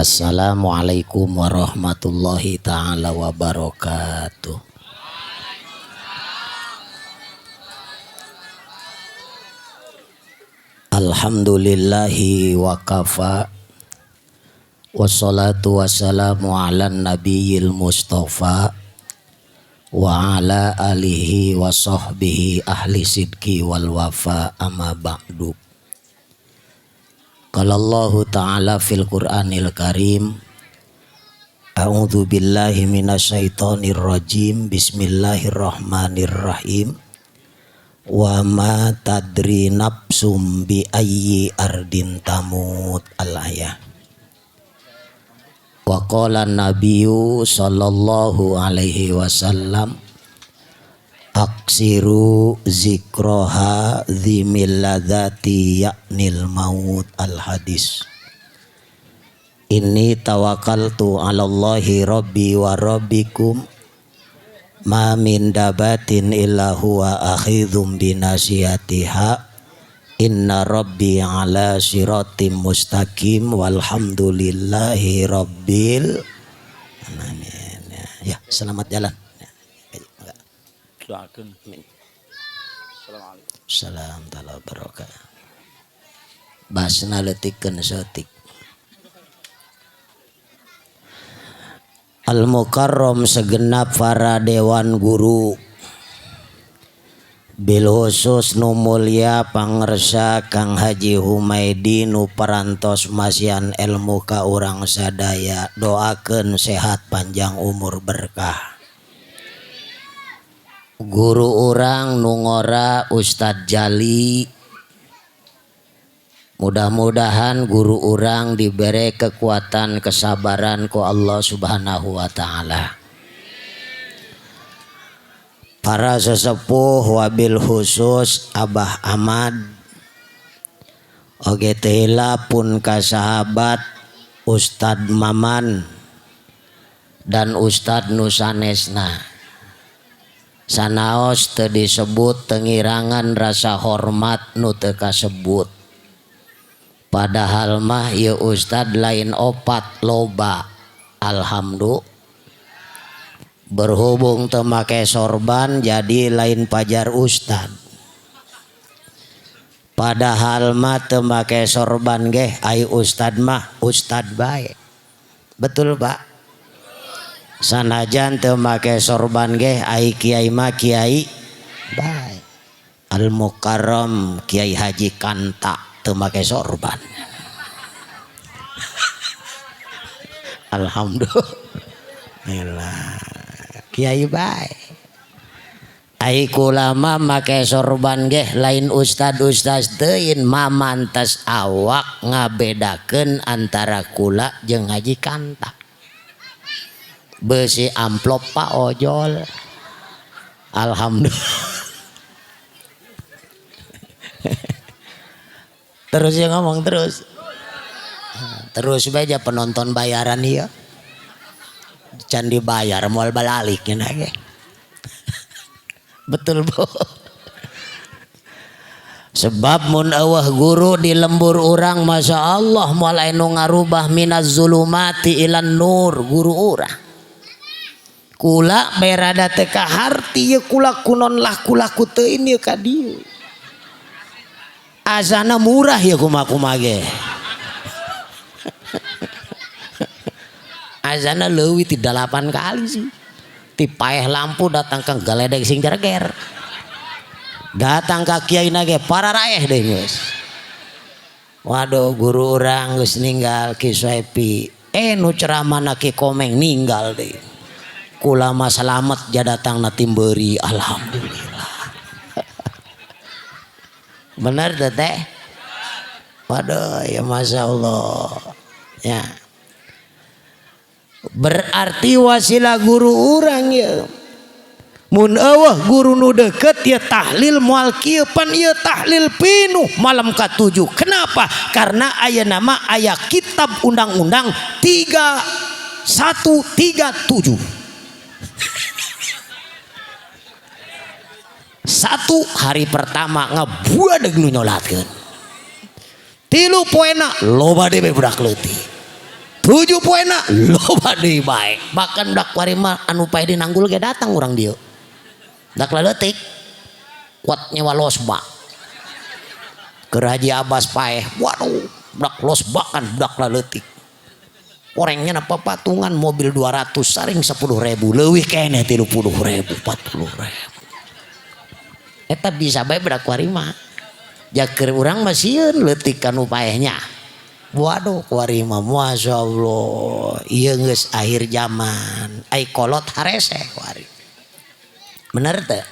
Assalamualaikum warahmatullahi taala wabarakatuh. Alhamdulillahi wa kafa. Wassalatu wassalamu ala nabiyil mustafa wa ala alihi wa sahbihi ahli sidqi wal wafa, amma ba'du. Qala Allahu ta'ala fil Qur'anil Karim, a'udzu billahi minasyaitonir rajim, bismillahirrahmanirrahim. Wa ma tadri nafsum bi ayyi ardin tamut, al-ayah. Wa qala nabiyyu sallallahu alaihi wasallam, aksiru zikroha dzimil ladzati ya'nil maut, al hadis. Inni tawakkaltu ala Allahi rabbi wa rabbikum, ma min dabatin illa huwa akhidhum binasiyatiha, inna rabbi ala siratim mustaqim, walhamdulillahi rabbil alamin. Ya, selamat jalan. Doakeun. Amin. Assalamualaikum. Salam ta'ala barokah. Basna leutikeun saeutik. Al-Mukarram segenap para dewan guru, bil khusus nu mulia pangersa Kang Haji Humaidi nu parantos masihan ilmu ka urang sadaya, doakeun sehat panjang umur berkah. Guru urang nu ngora Ustadz Jali, mudah-mudahan guru urang diberi kekuatan kesabaran ku Allah Subhanahu wa taala. Para sesepuh wabil khusus Abah Ahmad oge teh pun ka sahabat Ustadz Maman dan Ustadz Nusanesna. Sanaos teu disebut tengirangan rasa hormat nu teu kasebut. Padahal mah ieu ustad lain opat loba. Alhamdulillah. Berhubung teu make sorban jadi lain pajar ustad. Padahal mah teu make sorban geh ai ustad mah ustad bae. Betul Pak? Sanajan teu make sorban geh ai kiai mah kiai bae. Al Mukarram Kiai Haji Kanta teu make sorban. Alhamdulillah. Kiai bae. Ai kula mah make sorban geh lain ustad-ustad teuing, mamantes awak ngabedakeun antara kula jeung Haji Kanta. Beusi amplop Pak Ojol. Alhamdulillah. Terus ya ngomong terus. Terus bae ja penonton bayaran ieu. Can dibayar moal balalik nya ge. Betul Bu. Sebab mun eueuh guru di lembur urang masya Allah moal aya nu ngarubah minaz zulumati ilan nur guru urang. Kula berada teu kaharti ieu kula kunon lah kula ku teuing ieu ka dieu. Azana murah ya kumaha-kumaha ge. Azana leuwih ti 8 kali sih. Ti paeh lampu datang ka galedeg sing jereger. Datang ka kiai na ge pararaeh deui geus. Waduh guru urang geus ninggal Ki Soepi. Nu ceramahna Ki Komeng ninggal deui. Kula mah salamet ja datang na timbeuri, alhamdulillah. Bener teh teh? Waduh ya masya Allah. Ya. Berarti wasilah guru urang ya. Mun eueuh guru nu deket ya tahlil moal kieu pan ieu tahlil pinuh malam ka-7. Kenapa? Karena aya nama aya kitab undang-undang 3137. 1 hari pertama ngabuadeg nu nyolatkeun. 3 poena loba deui budak leutik. 7 poena loba deui bae. Bahkan budak kuari mah anu paeh dinanggul ge datang urang dieu. Dak leutik kuat nyewa losba. Keur Haji Abbas paeh, waduh budak losba kan budak leutik. Orangnya napa patungan mobil 200 saring 10.000 leuwih keneh 30.000 40.000. Eta bisa bae budak kuari mah. Jaker urang mah sieun leutik kanu paehnya. Waduh kuari mah masyaallah ieu geus akhir zaman. Ai kolot harese kuari. Bener teu?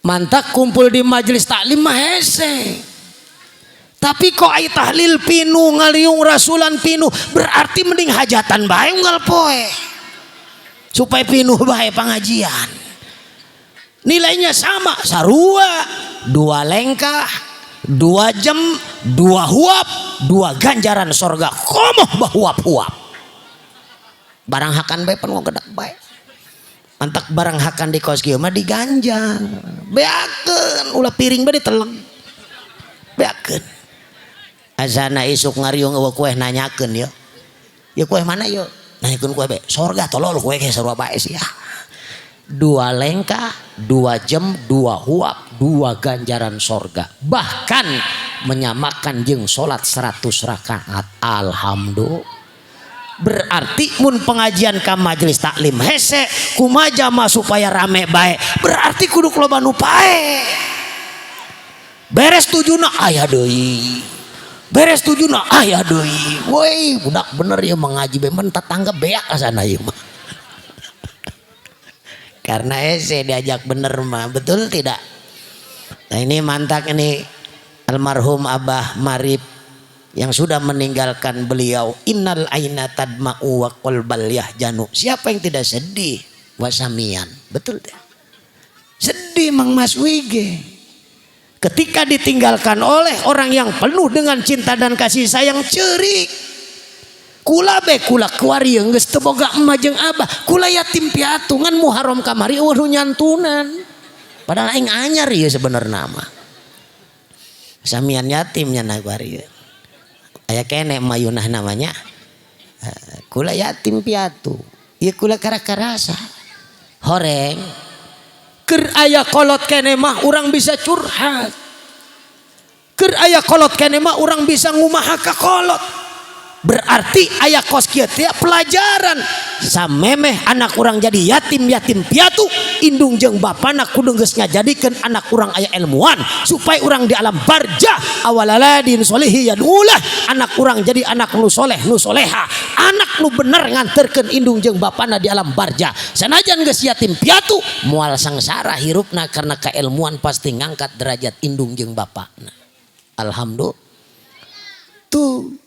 Mantak kumpul di majelis taklim mah hese. Tapi kok ai tahlil pinu ngaliung rasulan pinu berarti mending hajatan bae unggal poe. Supaya pinuh bae pengajian. Nilainya sama sarua, 2 lengkah, 2 jam, 2 huap, 2 ganjaran sorga. Komoh bahuap-huap. Barang hakan bae pan gedak bae. Mantak barang hakan di kos kieu mah diganjang. Beakeun ulah piring bae diteleng. Beakeun. Azana isuk ngariung eueuh kueh nanyakeun ye. Ye kueh mana ye? Nanyakeun kueh bae. Sorga tolol kueh ge sarua bae sia. 2 lengkah, 2 jam, 2 huap, 2 ganjaran sorga. Bahkan menyamakan jeung salat 100 rakaat. Alhamdulillah. Berarti mun pengajian ka majelis taklim hese kumaha jama supaya rame bae. Berarti kudu loba nu pae. Beres tujuna aya deui. Beres tujuna aya deui. Woi, budak bener ya mengaji bae men tetangga beak asana ieu mah. Karena hese diajak bener mah, betul tidak? Nah ini mantak ini almarhum Abah Marib yang sudah meninggalkan beliau. Innal aina tadma'u wa qalbal yahjanu. Siapa yang tidak sedih? Wasamian, betul tidak? Sedih Mang Mas Wige. Ketika ditinggalkan oleh orang yang penuh dengan cinta dan kasih sayang, cerik. Kula be kula kuari geus teu boga emak jeung abah, kula yatim piatu ngan Muharram kamari eueuh nu nyantunan. Padahal aing anyar ieu sebenarna mah. Samian yatim nya na kuari. Aya kene mayunah namanya. Kula yatim piatu. Ieu kula kara-karasa. Horeng keur aya kolot kene mah urang bisa curhat. Keur aya kolot kene mah urang bisa ngumaha ka kolot. Berarti aya kos kieu teh pelajaran. Samemeh anak urang jadi yatim-yatim piatu, indung jeung bapana kudu geus ngajadikeun anak urang aya ilmuwan supaya urang di alam barjah awalaladin solihi yadulah, anak urang jadi anak nu soleh nu soleha, anak nu bener nganterkeun indung jeung bapana di alam barjah. Sanajan geus yatim piatu moal sangsara hirupna karena keilmuan pasti ngangkat derajat indung jeung bapana. Alhamdulillah. Tuh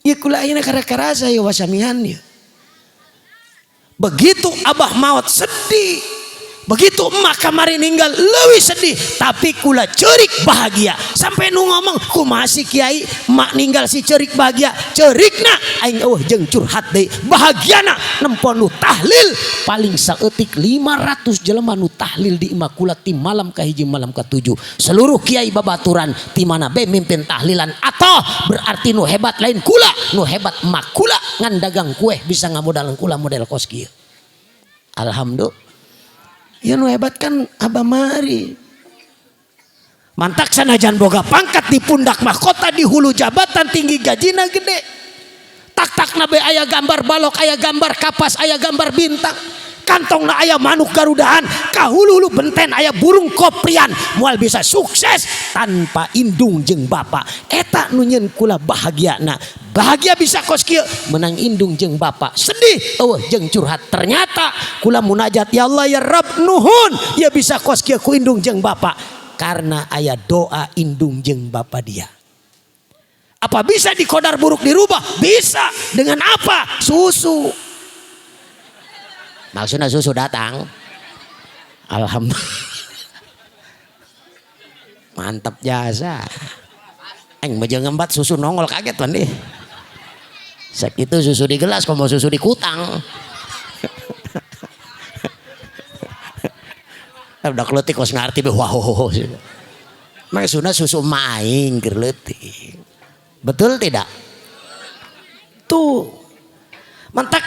ya kula ayeuna kara-karasa ya wasamian ya. Begitu abah maut sedih. Begitu emak kamari ninggal leuwih sedih, tapi kula ceurik bahagia. Sampai nu ngomong kumaha si kiai emak ninggal si ceurik bahagia. Ceurikna aing eueuh jeung curhat deui. Bahagiana nempo nu tahlil paling saeutik 500 jelema nu tahlil di imah kula ti malam ka hiji malam ka 7. Seluruh kiai babaturan ti mana be mimpin tahlilan atau berarti nu hebat lain kula, nu hebat emak kula ngan dagang kue bisa ngamodalan kula model kos kieu. Alhamdulillah. Ya nu hebat kan Abah Mari. Mantak sanajan boga pangkat di pundak mahkota di hulu jabatan tinggi gajina gede. Tak-tak nabe aya gambar balok, aya gambar kapas, aya gambar bintang. Kantongna aya manuk garudaan, kahulu-hulu benten aya burung koprian. Moal bisa sukses tanpa indung jeung bapa. Eta nu nyeun kula bahagiana. Bahagia bisa kos kieu menang indung jeung bapa. Sedih eueuh jeung curhat. Ternyata kula munajat ya Allah ya Rabb nuhun ya bisa kos kieu ku indung jeung bapa karena aya doa indung jeung bapa dia. Apa bisa dikodar buruk dirubah? Bisa. Dengan apa? Susu. Maksudnya susu datang. Alhamdulillah. Mantap jasa. Aing mah jeung ngembat susu nongol kaget pan deh. Sakitu susu di gelas, komo susu di kutang. Udah leutik kos ngarti be wah. Maksudnya susu emak aing keur leutik. Betul tidak? Tuh. Mantak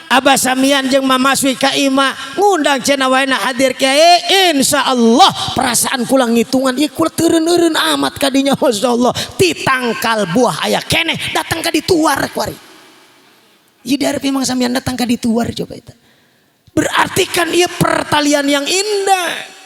Abah Samian jeung Mama Swi ka imah ngundang cenah wae hadir kiai, insyaallah perasaan kula ngitungan ieu kula teureun-eureun amat kadinya, masyaallah ti tangkal buah aya keneh datang ka dituar kuari. Ieu dihareup Mang Samian datang ka dituar, coba eta. Berarti kan ieu pertalian yang indah.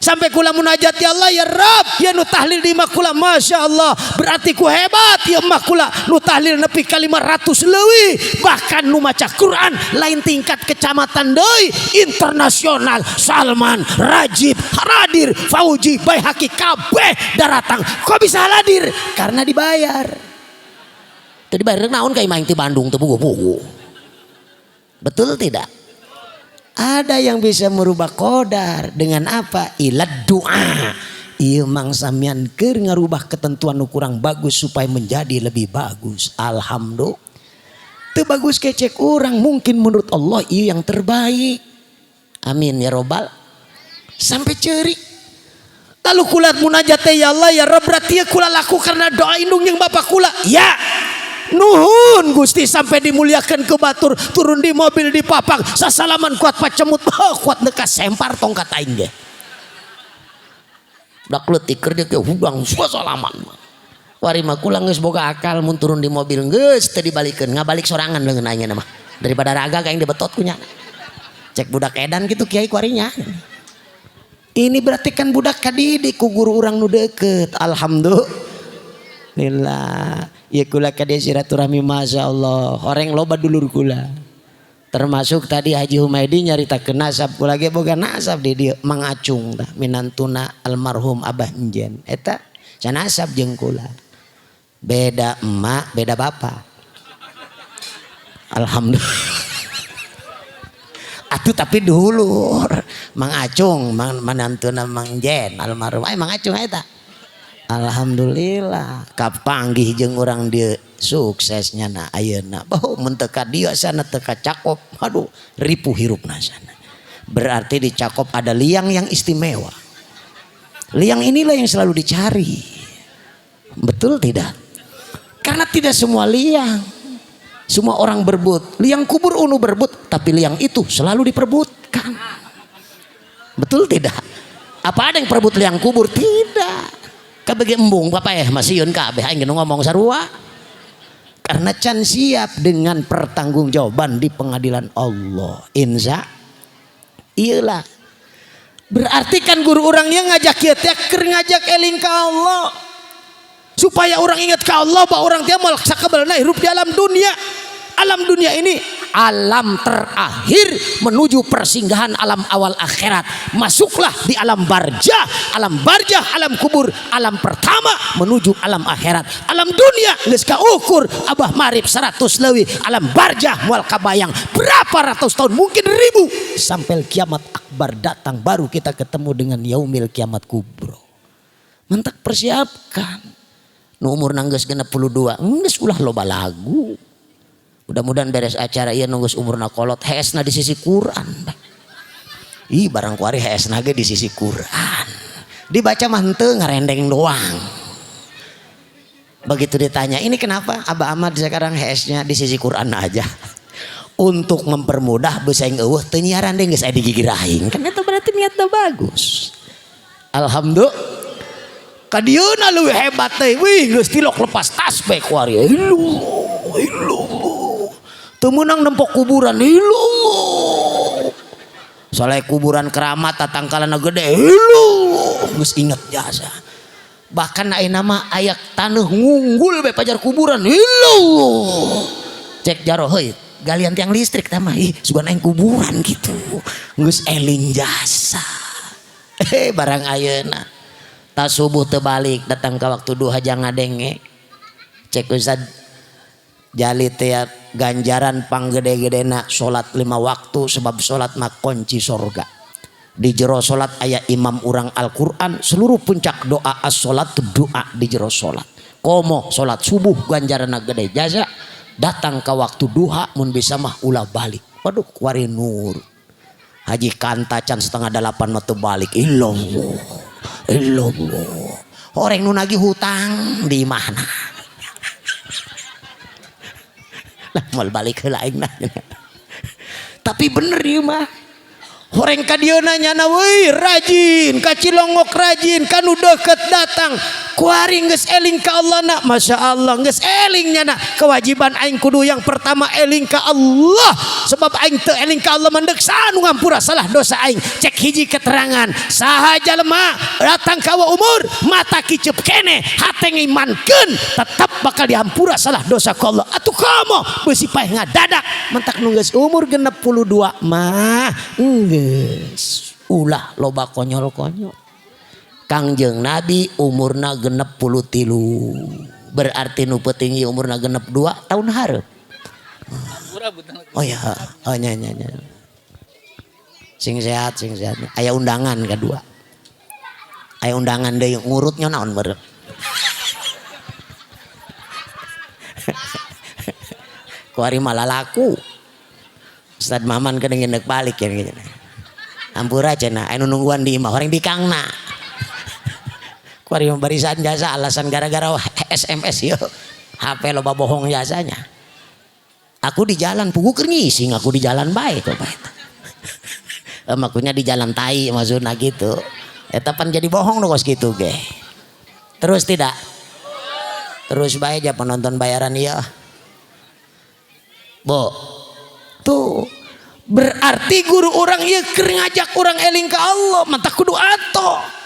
Sampai kula munajat, ya Allah, ya Rabb, ya nu tahlil di imah kula, masya Allah, berarti ku hebat ya imah kula nu tahlil nepi ka 500 leuwih, bahkan nu maca Quran lain tingkat kecamatan deui, internasional. Salman, Rajib, Haradir, Fauji, Baihaqi kabeh daratang. Kok bisa hadir? Karena dibayar. Teu dibayar naon ka imah ti Bandung teu puguh-puguh. Betul tidak? Ada yang bisa merubah qodar dengan apa? Ilat doa. Iya, Mang Samian keur ngarubah ketentuan nu kurang bagus supaya menjadi lebih bagus. Alhamdulillah. Teu bagus kecek orang, mungkin menurut Allah iya yang terbaik. Amin ya robbal. Sampai cerik. Lalu kula munajat, ya Allah, ya Rabb, berarti ya kula laku karena doa indung yang bapak kula. Ya. Nuhun Gusti, sampai dimuliakan ke batur, turun di mobil di papang sasalaman kuat pacemut, oh, kuat nekas sempar tongkat aing ge. Dak leutik keur dia ke hudang salaman. Wari mah kula geus boga akal, mun turun di mobil geus teu dibalikeun, ngabalik sorangan leungeun aing mah. Daripada raga aing dibetot kunya. Cek budak edan gitu kiai kuarinya. Ini berarti kan budak kadidik ku guru urang nu deket. Alhamdulillah. Ya kula kade silaturahmi, masya Allah. Orang loba dulur kula. Termasuk tadi Haji Humaidi nyaritakeun nasab kula ge, boga nasab di dieu Mang Acung tah, minantuna almarhum Abah Enjen. Eta sanasab jeung kula. Beda emak, beda bapak. Alhamdulillah. Atuh tapi dulur Mang Acung, Mang manantuna Mang Jen almarhum. Ay, Mang Acung eta. Alhamdulillah kapanggih jeung urang dieu, suksesnya na ayeuna. Bau mun teu ka dieu sana teu ka Cakop. Aduh, ripuh hirupna sana. Berarti di Cakop ada liang yang istimewa. Liang inilah yang selalu dicari. Betul tidak? Karena tidak semua liang. Semua orang berebut. Liang kubur unu berebut, tapi liang itu selalu diperebutkan. Betul tidak? Apa ada yang perebut liang kubur? Tidak. Kabeh embung bapak ya masih yun kabeh aing ngomong sarua. Karena can siap dengan pertanggungjawaban di pengadilan Allah. Insya iyalah. Berarti kan guru orang yang ngajak kieu teh keur ngajak eling ka Allah. Supaya orang ingat ke Allah bahwa orang dia moal sakabelna hirup di alam dunia. Alam dunia ini alam terakhir menuju persinggahan alam awal akhirat. Masuklah di alam barjah, alam barjah, alam kubur, alam pertama menuju alam akhirat. Alam dunia geus kaukur Abah Marif 100 leuwih, alam barjah moal kabayang berapa ratus tahun, mungkin ribu, sampai kiamat akbar datang baru kita ketemu dengan yaumil kiamat kubro. Mentak persiapkan. Nu umur geus 62, geus ulah loba lagu. Mudah-mudahan beres acara ieu nunggu umurna kolot hesna di sisi Quran. Ih, barang kuari hesna ge di sisi Quran. Dibaca mah henteu, ngarendeng doang. Begitu ditanya, ini kenapa Abah Ahmad sekarang hesnya di sisi Quran aja? Untuk mempermudah beusa aing eueuh teu nyiaran deui, geus aya di gigir aing. Kan itu berarti niatnya bagus. Alhamdulillah. Kadieuna leuwih hebat teh. Wih, geus tilok lepas tasbih kuari. Ilu, ilu. Teu meunang nempok kuburan. Ilu. Soalnya kuburan keramat tatangkalana gede. Ilu. Geus inget jasa. Bahkan ayeuna mah aya taneuh ngunggul be pajar kuburan. Ilu. Cek jaro heuy, galian tiang listrik tah mah. Ih, sugan aing kuburan gitu. Geus eling jasa. Eh, barang ayeuna. Tas subuh terbalik datang ke waktu duha jangan ngadenge. Cek Ustad Jali teh ganjaran panggede-gedena salat 5 waktu, sebab salat mah kunci sorga. Di jero salat aya imam urang Al-Quran, seluruh puncak doa as-salat doa di jero salat. Komo salat subuh ganjaran gede jasa, datang ke waktu duha mun bisa mah ulah balik. Waduh, kuari nur. Haji Kanta can 7.30 mah teu balik. Illallah. Illallah. Orang nu nagih hutang di mana? Lah moal balik heula aing nah. Tapi bener ieu mah. Horeng ka dieu nyana weuy rajin, ka Cilongok rajin, ka nu deukeut datang. Kuari geus eling ka Allah na, Masya Allah geus eling nyana. Kewajiban aing kudu yang pertama eling ka Allah. Sebab aing teu eling ka Allah mendek saha nu ngampura salah dosa aing. Cek hiji keterangan, saha jalma datang ka umur mata kicep kene, hate ngimankeun tetap bakal dihampura salah dosa ku Allah. Atuh komo beusi paeh ngadadak mentak nu geus umur 62 mah geus ulah loba konyol-konyol. Kangjeng Nabi umurna 63, berarti nu petinggi umurna 62 tahun hareup. Oh ya, oh nya nya nya. Sing sehat, sing sehat. Aya undangan kedua. Aya undangan deui ngurutnya naon meureun. Kuari malah laku. Ustad Maman kedengeun deuk balik ya gitu. Ampura cenah anu nungguan di imah orang bikangna. Kuari barisan jasa alasan gara-gara SMS yo. HP loba bohong jasanya. Aku di jalan pugu keur ngising, aku di jalan bae kok bae. Maksudnya di jalan tai maksudna gitu. Eta pan jadi bohong nu kos kitu ge. Terus tidak? Terus bae aja penonton bayaran ieu. Bo. Tuh. Berarti guru orang ieu keur ngajak urang eling ka Allah, mantak kudu ato.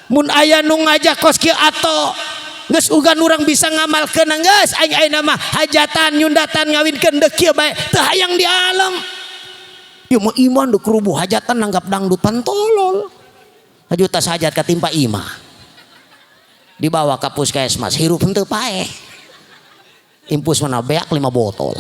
Mun aya nu ngajak kos kieu ato. Geus ugan urang bisa ngamalkeun geus aing ayeuna mah hajatan nyundatan ngawinkeun deuk kieu bae teu hayang di alam. Ieu mah iman deuk rubuh hajatan nanggap dangdut pantolol. Hajutas hajat katimpa imah. Dibawa ka puskesmas hirup henteu paeh. Impus mana beak 5 botol.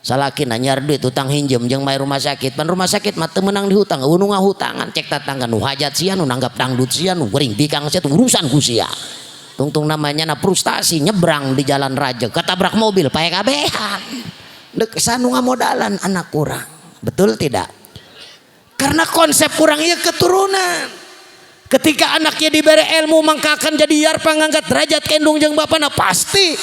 Salakina nyar duit utang hinjem jeung mae rumah sakit. Pan rumah sakit mah teu meunang dihutang, eueuh nu ngahutangan cek tatangga nu hajat sia nu nanggap dangdut sia nu geuring bikang sia urusan ku sia. Tungtung namanya na frustasi nyebrang di jalan raja ketabrak mobil pae kabehan. Deuk sanu ngamodalan anak urang. Betul tidak? Karena konsep urang ieu keturunan. Ketika anaknya diberi ilmu maka akan jadi yarpa ngangkat derajat kendung jeung bapana pasti.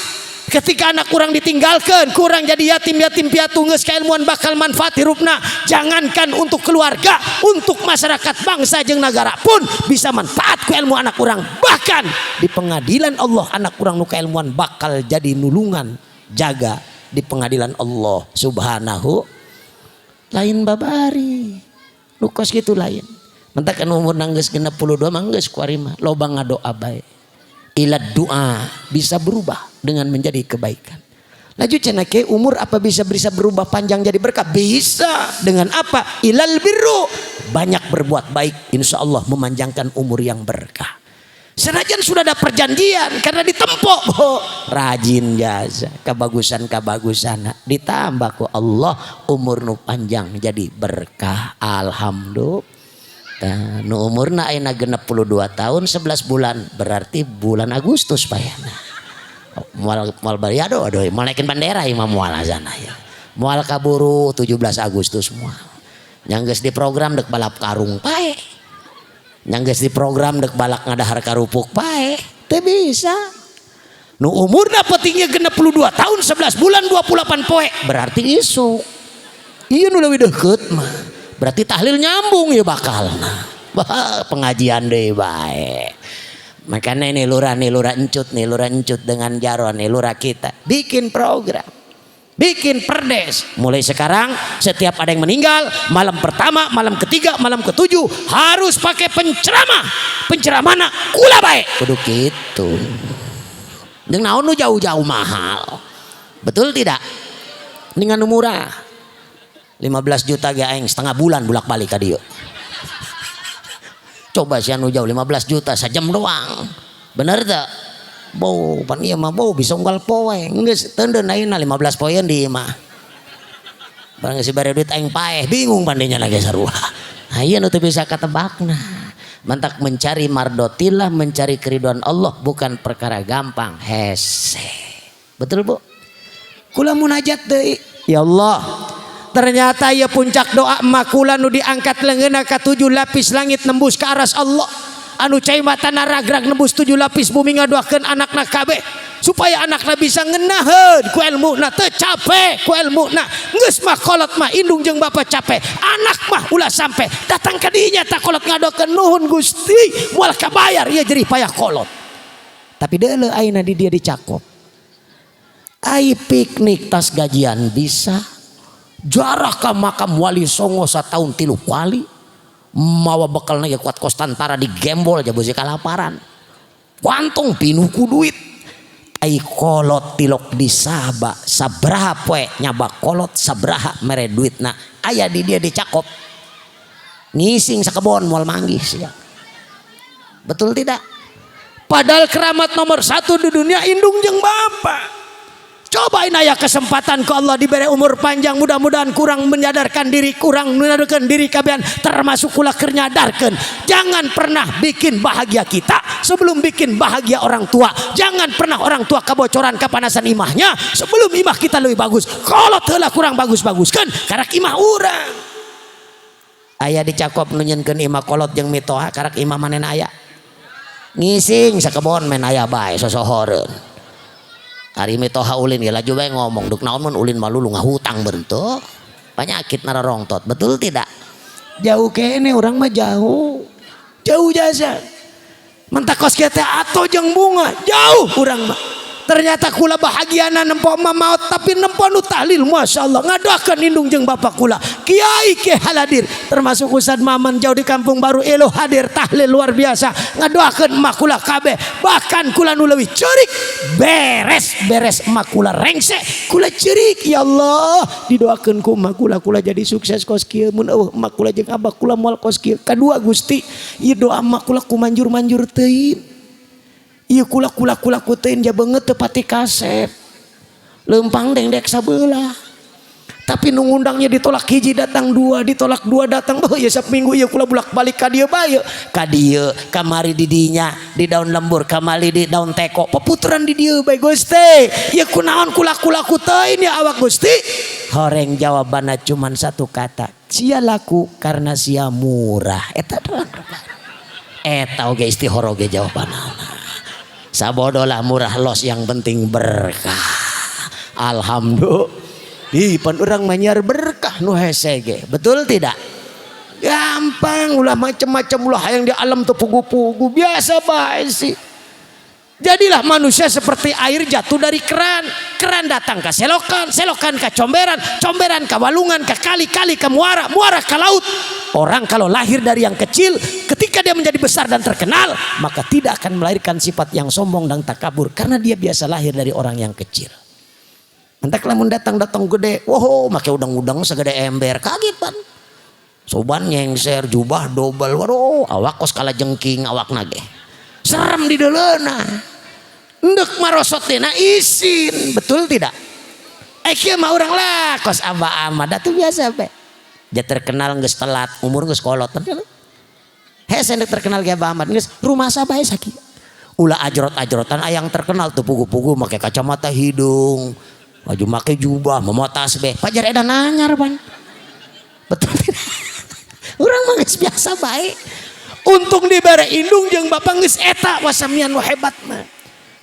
Ketika anak kurang ditinggalkan, kurang jadi yatim-yatim piatu geus kailmuan bakal manfaat hirupna. Jangankan untuk keluarga, untuk masyarakat bangsa jeung nagara pun bisa manfaat ku ilmu anak kurang. Bahkan di pengadilan Allah anak kurang nu kailmuan bakal jadi nulungan jaga di pengadilan Allah Subhanahu. Lain babari. Nu kos kitu lain. Mentak anu umur geus 62 mah geus kuari mah loba ngadoa bae. Ila doa bisa berubah dengan menjadi kebaikan. Laju cenah ke umur apa bisa berubah panjang jadi berkah? Bisa. Dengan apa? Ilal birru. Banyak berbuat baik, insya Allah memanjangkan umur yang berkah. Senajan sudah ada perjanjian karena ditempok, oh, rajin jasa, kebagusan-kebagusan ditambah ku Allah umur nu panjang jadi berkah. Alhamdulillah. Nah, nu umurna ayeuna 62 tahun 11 bulan berarti bulan Agustus payana. Moal moal bariado aduh moal naikin bendera ieu mah moal azana ya. Moal kaburu 17 Agustus moal. Yang geus diprogram deuk balap karung pae. Yang geus diprogram deuk balak ngadahar karupuk pae. Teu bisa. Nu umurna pentingnya 62 tahun 11 bulan 28 poe berarti isuk. Ieu nu leuwih deukeut mah. Berarti tahlil nyambung ya bakal. Nah, pengajian deh baik. Makanya ini lurah encut nih, lurah encut dengan jaron nih, lurah kita. Bikin program. Bikin perdes. Mulai sekarang setiap ada yang meninggal, malam pertama, malam ketiga, malam ketujuh harus pakai penceramah. Penceramahna kula bae. Kudu kitu. Jeung naon nu jauh-jauh mahal. Betul tidak? Dengan nu murah. 15 juta ge aing setengah bulan bolak-balik ka dieu. Coba si anu jauh 15 juta sajam doang. Bener teu? Bau pan ieu mah bau bisa unggal poe. Geus teundeun ayeuna 15 poeun di imah. Barang geus dibere duit aing paeh, bingung pandenya lagi sarua. Nah, ieu nu teu bisa katebakna. Mantak mencari mardotillah, mencari keriduan Allah bukan perkara gampang. Hese. Betul, Bu? Kula munajat deui. Ya Allah. Ternyata ya puncak doa makula nu diangkat leungeunna ka 7 lapis langit nembus ke aras Allah. Anu cai matana ragrag nembus 7 lapis bumi ngadoakeun anakna kabeh. Supaya anakna bisa ngenaheun ku ilmuna, teu capek ku ilmuna. Geus mah kolot mah indung jeung bapak capek, anak mah ulah sampai datang ka dinya tak kolot ngadokeun, "Nuhun Gusti, moal kabayar ieu jerih payah kolot." Tapi deuleu ayeuna di dia dicakop. Ai piknik tas gajian bisa jarah ka makam Wali Songo satahun 3 kali, mawa bekalna ge kuat kos tantara digembol aja beusi kalaparan, kantong pinuh ku duit. Ai kolot tilok disaba, sabraha poe nyaba kolot, sabraha mere duitna. Aya di dia dicakop, ngising sakebon moal manggih sia. Betul tidak? Padahal keramat nomor satu di dunia indung jeung bapak. Cobain aya kesempatan ke Allah diberi umur panjang, mudah-mudahan kurang menyadarkan diri, kurang menyadarkan diri kabehan, termasuk kula keur nyadarkeun. Jangan pernah bikin bahagia kita sebelum bikin bahagia orang tua. Jangan pernah orang tua kebocoran kepanasan imahnya sebelum imah kita lebih bagus. Kalau heula kurang bagus-baguskan karak imah urang. Aya dicakop nu nyieunkeun imah kolot jeung mitoha karak imah manehna aya. Ngising sakebon men aya bae sosohoreun. Ari mitoha ulin ge laju bae ngomong, duk naon mun ulin malulu ngahutang bentuk. Penyakit nararongtot, betul tidak? Jauh kene urang mah jauh. Jauh jasa. Mentak kos kieu teh atoh jeung bunga, jauh urang mah. Ternyata kula bahagiana nempo emak maot tapi nempo nu tahlil, Masya Allah, ngadoakeun indung jeung bapak kula. Kiai ke haladir termasuk Ustad Maman jauh di kampung baru elo hadir tahlil luar biasa, ngadoakeun emak kula kabeh. Bahkan kula nu leuwih ceurik, beres beres emak kula rengse kula ceurik, ya Allah, didoakeun ku emak kula, kula jadi sukses kos kieu. Mun eueuh emak kula jeung abah kula moal kos kieu. Kadua, Gusti, ieu doa emak kula ku manjur-manjur teuing. Ieu kula kula kula ku teuing ja beungeut teu pati kasep. Leumpang dengdek sabelah. Tapi nu ngundangnya ditolak hiji datang dua, ditolak dua datang. Oh ya sap minggu ieu kula bolak-balik ka dieu bae. Ka dieu, kamari di dinya, di daun lembur, kamari di daun teko. Peputeran di dieu bae Gusti. Ieu kunaon kula kula ku teuing ya awak Gusti. Horeng jawabanna cuman satu kata. Sia laku karena sia murah. Eta doang. Eta oge istihoro ge jawabanana. Sabodolah murah los yang penting berkah. Alhamdulillah. Ih, pan urang manyar berkah nu hese ge. Betul tidak? Gampang ulah macam-macam, ulah hayang di alam tuh pugu-pugu, biasa bae sih. Jadilah manusia seperti air jatuh dari keran. Keran datang ke selokan, selokan ke comberan, comberan ke walungan, ke kali-kali, ke muara, muara ke laut. Orang kalau lahir dari yang kecil, ketika dia menjadi besar dan terkenal, maka tidak akan melahirkan sifat yang sombong dan takabur karena dia biasa lahir dari orang yang kecil. Entak lamun datang-datang gede, wow, make udang-udang segede ember, kaget pan. Soban nyengser, jubah dobel, waduh, awak kos kala jengking awak nage. Serem di deuleuna. Endek marosotna isin, betul tidak? Eh kieu mah urang lah kos Abah Ahmad atuh biasa be. Dia terkenal geus telat, umur geus kolot. Hese terkenal ge Abah Ahmad geus rumasa bae sakieu. Ulah ajrot-ajrotan ayang terkenal tuh pugu-pugu make kacamata hidung, baju make jubah, mawa tasbih. Pajar edan anyar pan. Betul tidak? Urang mah geus biasa bae. Untung dibere indung jeung bapak geus eta wasamian nu hebat mah.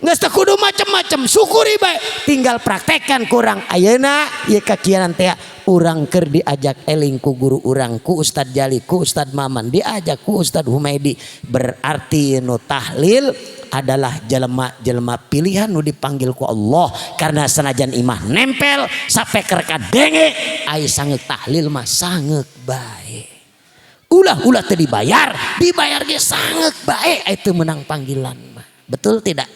Geus teu kudu macem-macem, syukuri bae. Tinggal praktekan kurang ayeuna ieu kakianan teh urang keur diajak eling ku guru urang, ku Ustad Jali, ku Ustad Maman, diajak ku Ustad Humaidi. Berarti nu tahlil adalah jelema-jelema pilihan nu dipanggil ku Allah, karena sanajan imah nempel sapeker kadenge ai sangeuk tahlil mah sangeuk bae. Ulah-ulah teu dibayar, dibayar ge sangeuk bae itu menang panggilan mah. Betul tidak?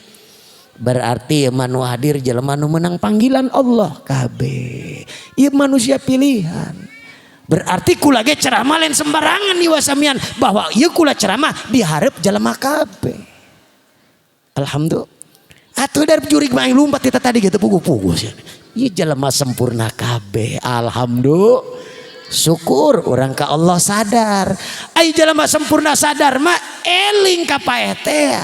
Berarti manu hadir jelema nu menang panggilan Allah kabeh. Ieu manusia pilihan. Berarti kula ge ceramah lain sembarangan di wasamian bahwa ieu kula ceramah diharap jelema kabeh. Alhamdulillah. Atuh dari jurig mah lumpat kita tadi gitu pugu-pugu. Ieu jelema sempurna kabeh. Alhamdulillah. Syukur orang ke Allah sadar. Ai jelema sempurna sadar mah eling ka paeh teh.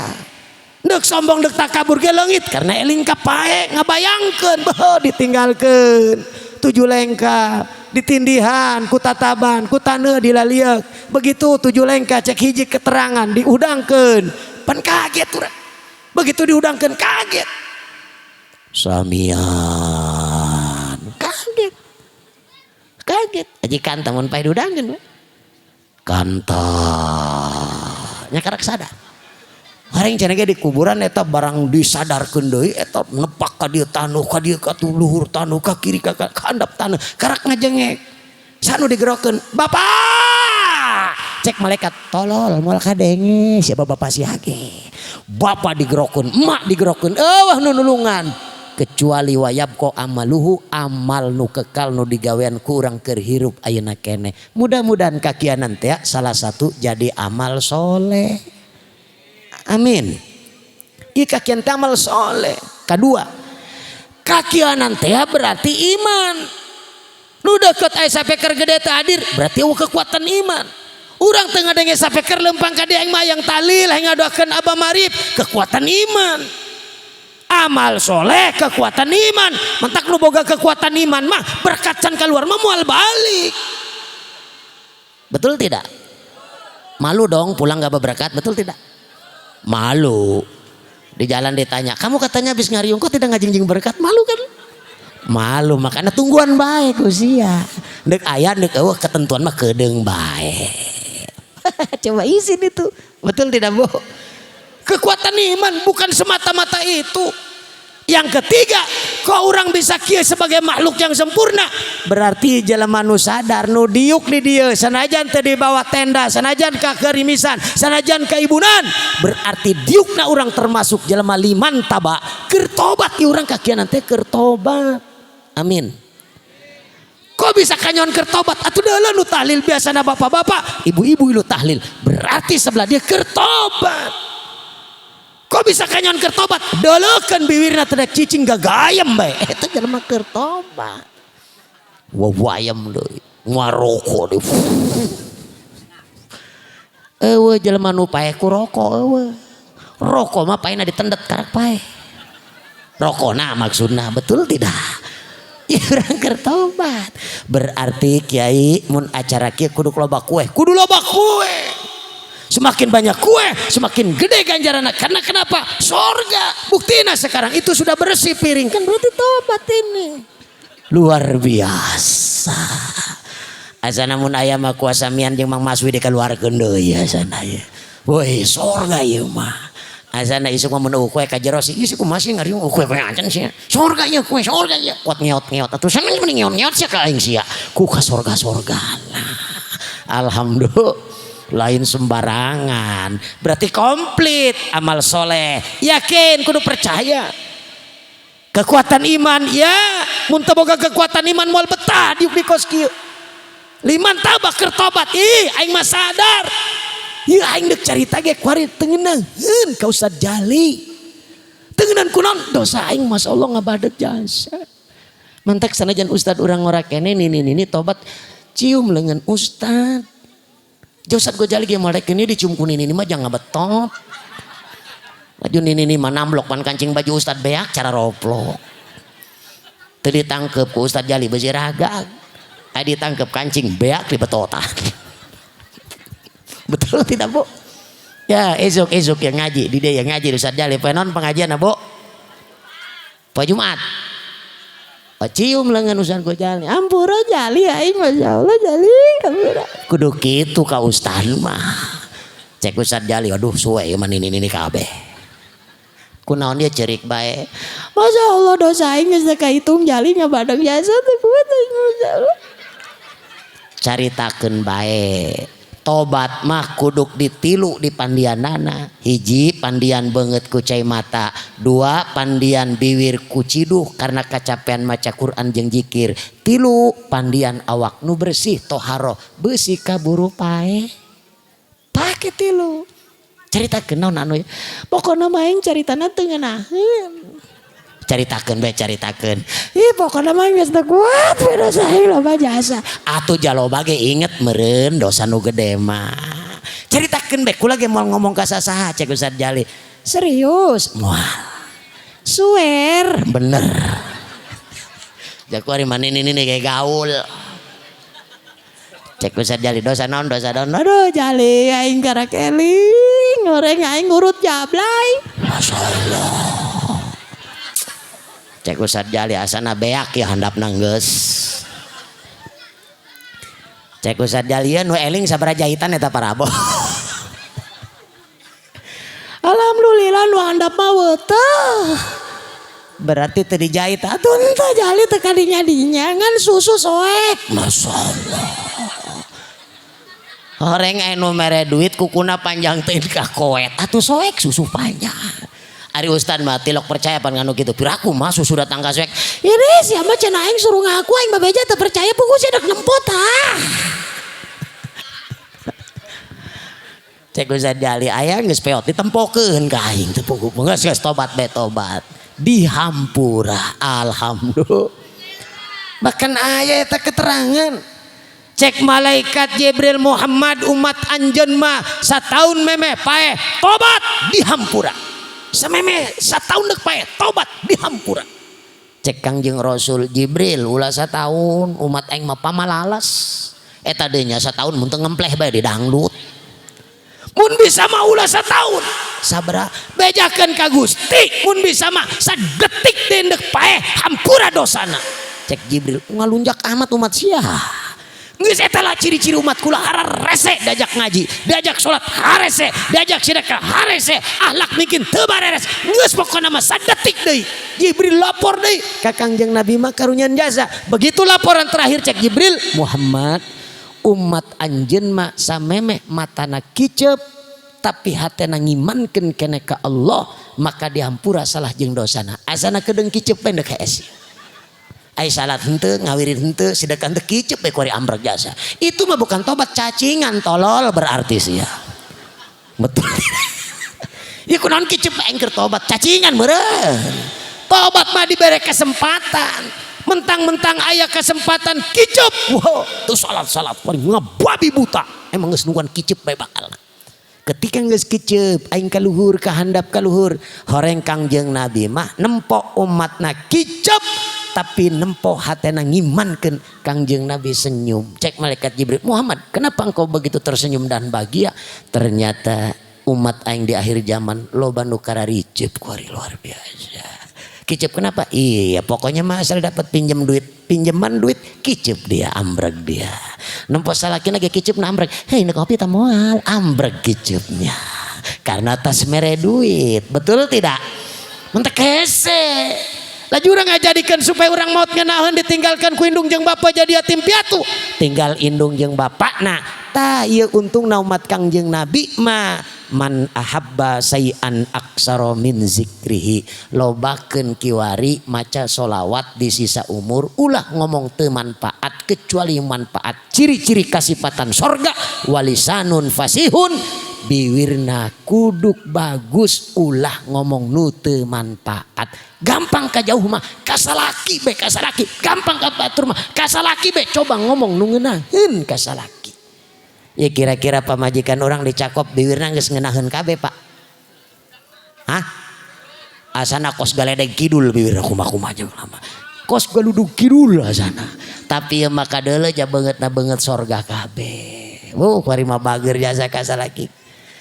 Dek sombong dek takabur ge leungit karena eling ka paeh, ngabayangkeun beuh ditinggalkeun tujuh lengkah ditindihan ku tataban ku taneuh dilalieuk, begitu tujuh lengkah cek hiji keterangan diudangkeun pan kaget urang, begitu diudangkeun kaget. Samian. Kaget. Kaget. Aji kanta mun paeh diudangkeun we. Kanta. Nya karak sadar. Hareng cenah ge di kuburan eta barang disadarkeun deui eta nepak ka dieu tanuh ka dieu ka luhur tanuh ka kiri ka handap taneuh karak ngajengek. Sanu digerokeun, "Bapak!" Cek malaikat, "Tolol moal kadenge siapa bapak sia ge." Bapak digerokeun, emak digerokeun, eueuh nu nulungan. Kecuali wayabqa amaluhu, amal nu kekal nu digawean ku urang keur hirup ayeuna keneh. Mudah-mudahan kakianan teh salah satu jadi amal soleh. Amin. Ieu kakian teh amal soleh. Kadua, kakianan teh berarti iman. Nu deket aya sapeker gede teh hadir berarti eueuh kekuatan iman. Urang teu ngadenge sapeker lempang ka dieu aing mah hayang tahlil hayang ngadoakeun Abah Marif, kekuatan iman. Amal soleh kekuatan iman. Mentak nu boga kekuatan iman mah berkat can keluar mah moal balik. Betul tidak? Malu dong pulang gak berberkat, betul tidak? Malu. Di jalan ditanya, kamu katanya habis ngariung kok tidak ngajingjing berkat? Malu kan? Malu, makanya tungguan bae ku sia. Dek aya dek eueuh ketentuan mah kedeung bae. Coba izin itu. Betul tidak, Bu? Kekuatan iman bukan semata-mata itu. Yang ketiga, kok orang bisa kieu sebagai makhluk yang sempurna? Berarti jelema nu sadar nu diuk di dieu sanajan teu di bawah tenda, sanajan ka kerimisan, sanajan ka ibunan, berarti diukna urang termasuk jelema liman taba keur tobat ieu urang kakianan teh keur tobat. Amin. Kok bisa kanyon keur tobat? Atuh deuleu nu tahlil biasana bapak-bapak, ibu-ibu lu tahlil, berarti sebelah dia keur tobat. Kok bisa kanyon keur tobat? Deuleukeun biwirna teh cicing gagayem bae. Eta jelema keur tobat. Wawayem deui, ngarokok deui. Eueuh jelema nu paeh ku rokok eueuh. Rokok mah paehna ditendet karak paeh. Rokona maksudna, betul tidak? Ya urang keur tobat. Berarti kiai mun acara kieu kudu loba kue, kudu loba kue. Semakin banyak kue, semakin gede ganjaran. Karena kenapa? Sorga. Buktina sekarang itu sudah bersih piring. Kan berarti tobat ini. Luar biasa. Asana mun aya mah kuasa mian jeung Mang Maswi dikeluarkeun deui asana ye. Woi, sorga ieu mah. Asana isuk mah mun kue ka jero sih, isuk kumaha sih ngariung kue kue acan sia. Sorga ieu kue, sorga ieu. Kuat ngeot-ngeot atuh seneng mending ngeot-ngeot sia ka aing sia. Ku ka sorga-sorga. Alhamdulillah. Lain sembarangan. Berarti komplit amal soleh. Yakin kudu percaya. Kekuatan iman ya, mun teu boga kekuatan iman moal betah diuk di kos kieu. Liman tabah keur tobat, ih aing mah sadar. Ieu aing deuk carita ge kuari teu ngeunaheun ka Ustaz Jali. Teu ngeunaheun kunaon dosa aing masyaallah ngabadeg jasa. Mantak sanajan ustad urang ngora kene nini nini tobat cium lengan ustad. Ustad Gojali ge moal rek ini dicium ku nini mah jangan ngabetot. Baju nini nini mah namblok pan kancing baju ustad beak cara roplok. Teu ditangkep ku Ustad Jali beusi ragag. Aya ditangkep kancing beak dibetotan. Betul tidak Bu? Ya esok-esok yang ngaji di dia yang ngaji Ustad Jali. Poe naon pengajian Bu? Poe Jumat. Oh, cium lengan Ustad Gojali. Ampura Jali aing masyaallah Jali. Ampura. Kudu kitu ka ustad mah. Cek Ustad Jali aduh suwe ieu mah nini nini kabeh. Kunaon dia cerik bae. Masya Allah dosa aing geus teu kahitung Jali ngabadeg jasa teu kuat aing masyaallah. Caritakeun bae. Tobat mah kuduk ditilu di pandianana. Hiji pandian beungeut ku cai mata, dua pandian biwir ku ciduh karena kacapean maca Quran jeung jikir, tilu pandian awak nu bersih toharoh beusi kaburu paeh. Pake tilu. Caritakeun naon anu pokona mah aing caritana teu ngeunaheun. Caritakeun bae caritakeun. Ih pokona mah geus teu kuat we dosa aing loba jasa. Atuh jaloba ge inget meureun dosa nu gede mah. Caritakeun bae kula ge moal ngomong ka sasaha cek Ustaz Jali. Serius? Moal. Suwer bener. Jaku ari mah nini nini ge gaul. Cek Ustaz Jali dosa naon dosa naon. Aduh Jali aing karak eling ngoreng aing ngurut jablay. Masyaallah. Cek Ustad Jali asana beak ya handapna geus. Cek Ustad Jali nu eling sabaraha jahitan eta parabo. Alhamdulillah nu handap mah teh. Berarti teu dijahit atuh henteu jali teu kadinya dinya ngan susu soek. Masyaallah. Horeng anu mere duit kukuna panjang teuing ka koet atuh soek susu panjang. Ari ustad mah tilok percaya pan nganu kitu. Piraku mah susu datang ka soek. Ini siapa cenah aing suruh ngaku aing babeja teu percaya pugu sia dek nempot ah. Cek Ustad Jali aya geus peot ditempokeun ka aing teu pugu. Geus geus tobat be tobat. Dihampura alhamdulillah. Bahkan aya eta keterangan. Cek malaikat Jibril Muhammad umat anjeun mah sataun meme paeh tobat dihampura. Sameme sataun deuk paeh tobat dihampura. Cek Kangjeng Rasul Jibril ulah sataun umat aing mah pamalalas. Eta deui nya sataun mun teu ngempleh bae di dangdut. Mun bisa mah ulah sataun sabra bejakeun ka Gusti mun bisa mah sadetik deui deuk paeh hampura dosana. Cek Jibril ngalunjak amat umat sia. Geus eta lah ciri-ciri umat kula hararese diajak ngaji, diajak salat harese, diajak sedekah harese, akhlak mungkin teu bareres. Geus pokona mah sadetik deui. Jibril lapor deui ka Kangjeng Nabi mah karunyaan jasa. Begitu laporan terakhir cek Jibril, Muhammad umat anjeun mah samemeh matana kicep tapi hatena ngimankeun keneh ka Allah maka dihampura salah jeung dosana. Asana kedeung kicep bae deuk hees. Ai salat henteu ngawirid henteu sedekah henteu kicep bae kuari ambrek jasa. Itu mah bukan tobat cacingan tolol berarti sia. Betul. Ya kunaon kicep bae keur tobat cacingan meureun. Tobat mah dibere kesempatan. Mentang-mentang aya kesempatan kicep. Wow, tuh salat-salat kuari ngababi buta. Emang geus nungguan kicep bae bakal. Ketika geus kicep aing kaluhur ka handap kaluhur horeng Kangjeng Nabi mah nempo umatna kicep tapi nempo hatena ngimankeun Kangjeng Nabi senyum. Cek malaikat Jibril, Muhammad kenapa engkau begitu tersenyum dan bahagia? Ternyata umat aing di akhir zaman loba nu kararicep kuari luar biasa. Kicep kenapa? Iya pokoknya mah asal dapat pinjam duit, pinjaman duit kicep dia, ambrek dia. Nempo salakina ge kicep na ambrek. Hei ini kopi tak moal, ambrek kicepnya. Karena tas mere duit, betul tidak? Mentek hese. Laju urang ngajadikeun supaya urang maot ngeunaheun ditinggalkan ku indung jeung bapa jadi yatim piatu. Tinggal indung jeung bapakna. Tah ieu untungna umat Kangjeng Nabi mah man ahabba sayan aksara min zikrihi. Lobakeun kiwari maca solawat di sisa umur ulah ngomong teu manfaat kecuali manfaat ciri-ciri kasipatan sorga walisanun fasihun biwirna kuduk bagus ulah ngomong nu teu manfaat. Gampang ka jauh mah kasalaki be kasalaki, gampang ka batur mah kasalaki be coba ngomong nu ngeunaheun kasalaki. Ya kira-kira pamajikan orang dicakop biwirna geus ngeunaheun kabeh Pak. Hah? Asana kos galedeg kidul biwirna kumaha-kumaha jeung lama. Kos galudug kidul asana. Tapi ieu mah kadeuleu ja beungeutna beungeut sorga kabeh. Wuh kuari mah bager jasa kasalaki.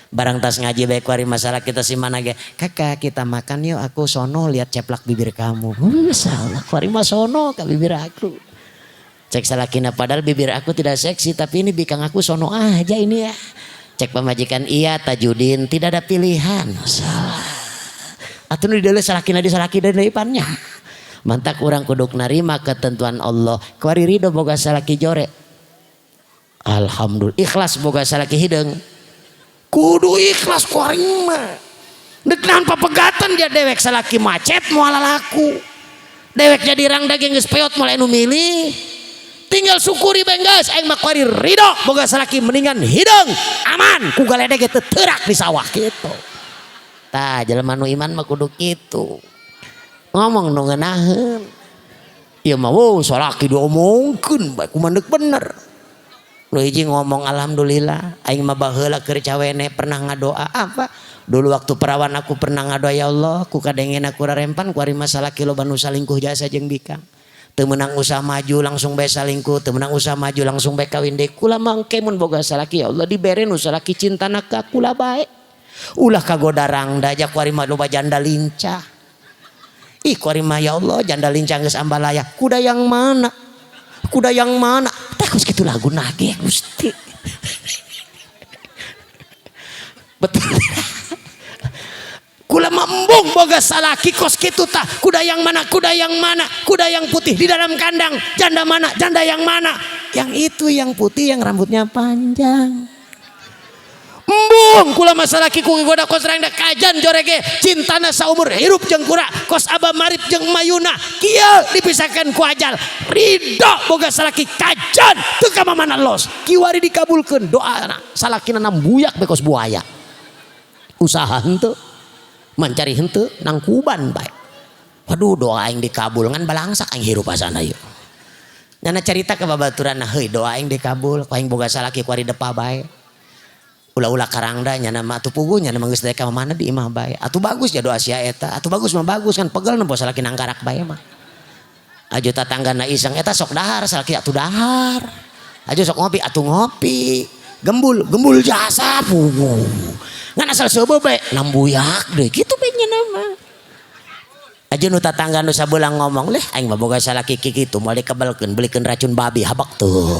Barang tas ngaji bae kuari masalah kita si mana ge. Kakak kita makan yuk aku sono lihat ceplak bibir kamu. Salah kuari mah sono ka bibir aku. Cek salakina padahal bibir aku tidak seksi tapi ini bikang aku sono aja ini ya. Cek pamajikan iya Tajudin tidak ada pilihan. Salah. Atuh nu dideuleu salakina di salaki deui pannya. Mantak urang kuduk narima ketentuan Allah. Kuari ridho boga salaki jore. Alhamdulillah ikhlas boga salaki hideung. Kudu ikhlas kuari mah. Deuk naon papegatan dia dewek salaki macet moal laku. Dewek jadi rang daging geus peot moal anu milih. Tinggal syukuri bae geus aing mah kuari ridho boga salaki mendingan hideung aman ku galedeg ge teu teurak di sawah kitu. Tah jelema nu iman mah kudu kitu. Ngomong nu ngeunaheun. Ieu mah wow salaki diomongkeun bae kumaha deuk bener. Nu hiji ngomong alhamdulillah aing mah baheula keur cawene pernah ngadoa apa? Dulu waktu perawan aku pernah ngadoa ya Allah ku kadengena ku rarempan ku ari masalah loba nu salingkuh jasa jeung bikang. Teu meunang usaha maju langsung bae salingkuh, teu meunang usaha maju langsung bae kawin deui. Kula mangke mun boga salaki ya Allah dibere nu salaki cintana ka kula bae. Ulah kagoda rangda ja kuari mah loba janda lincah. Ih kuari mah ya Allah janda lincang geus ambalaya. Kuda yang mana? Kuda yang mana? Teh kos kitu lagu nage Gusti. Betul. Kula embung boga salaki kos kitu tah. Kuda yang mana? Kuda yang mana? Kuda yang putih di dalam kandang. Janda mana? Janda yang mana? Yang itu yang putih yang rambutnya panjang. Embung kula mah salaki ku goda kos rangda kajan jorege cintana saumur hirup jeung kura kos aba marip jeung mayuna kieu dipisahkan ku ajal ridho boga salaki kajan teu ka mamana los kiwari dikabulkeun doana salakina nambuyak be kos buaya usaha henteu mencari henteu nangkuban bae waduh doa aing dikabul ngan balangsak aing hirup asana ieu nyana carita ka babaturanna heuy doa aing dikabul ku aing boga salaki kuari depa bae ulah-ulah karangda nyana mah atuh puguh nyana mah geus daek ka mana di imah bae atuh bagus ya doa sia eta atuh bagus mah bagus kan pegel nempo salaki nangkarak bae mah aju tatanggana iseng eta sok dahar salaki atuh dahar aju sok ngopi atuh ngopi gembul gembul jasa puguh ngan asal seubeuh bae nambuyak deui kitu bae nyana mah aju nu tatangga nu sabelang ngomong leh aing mah boga salaki kitu moal dikebelkeun belikeun racun babi habak tuh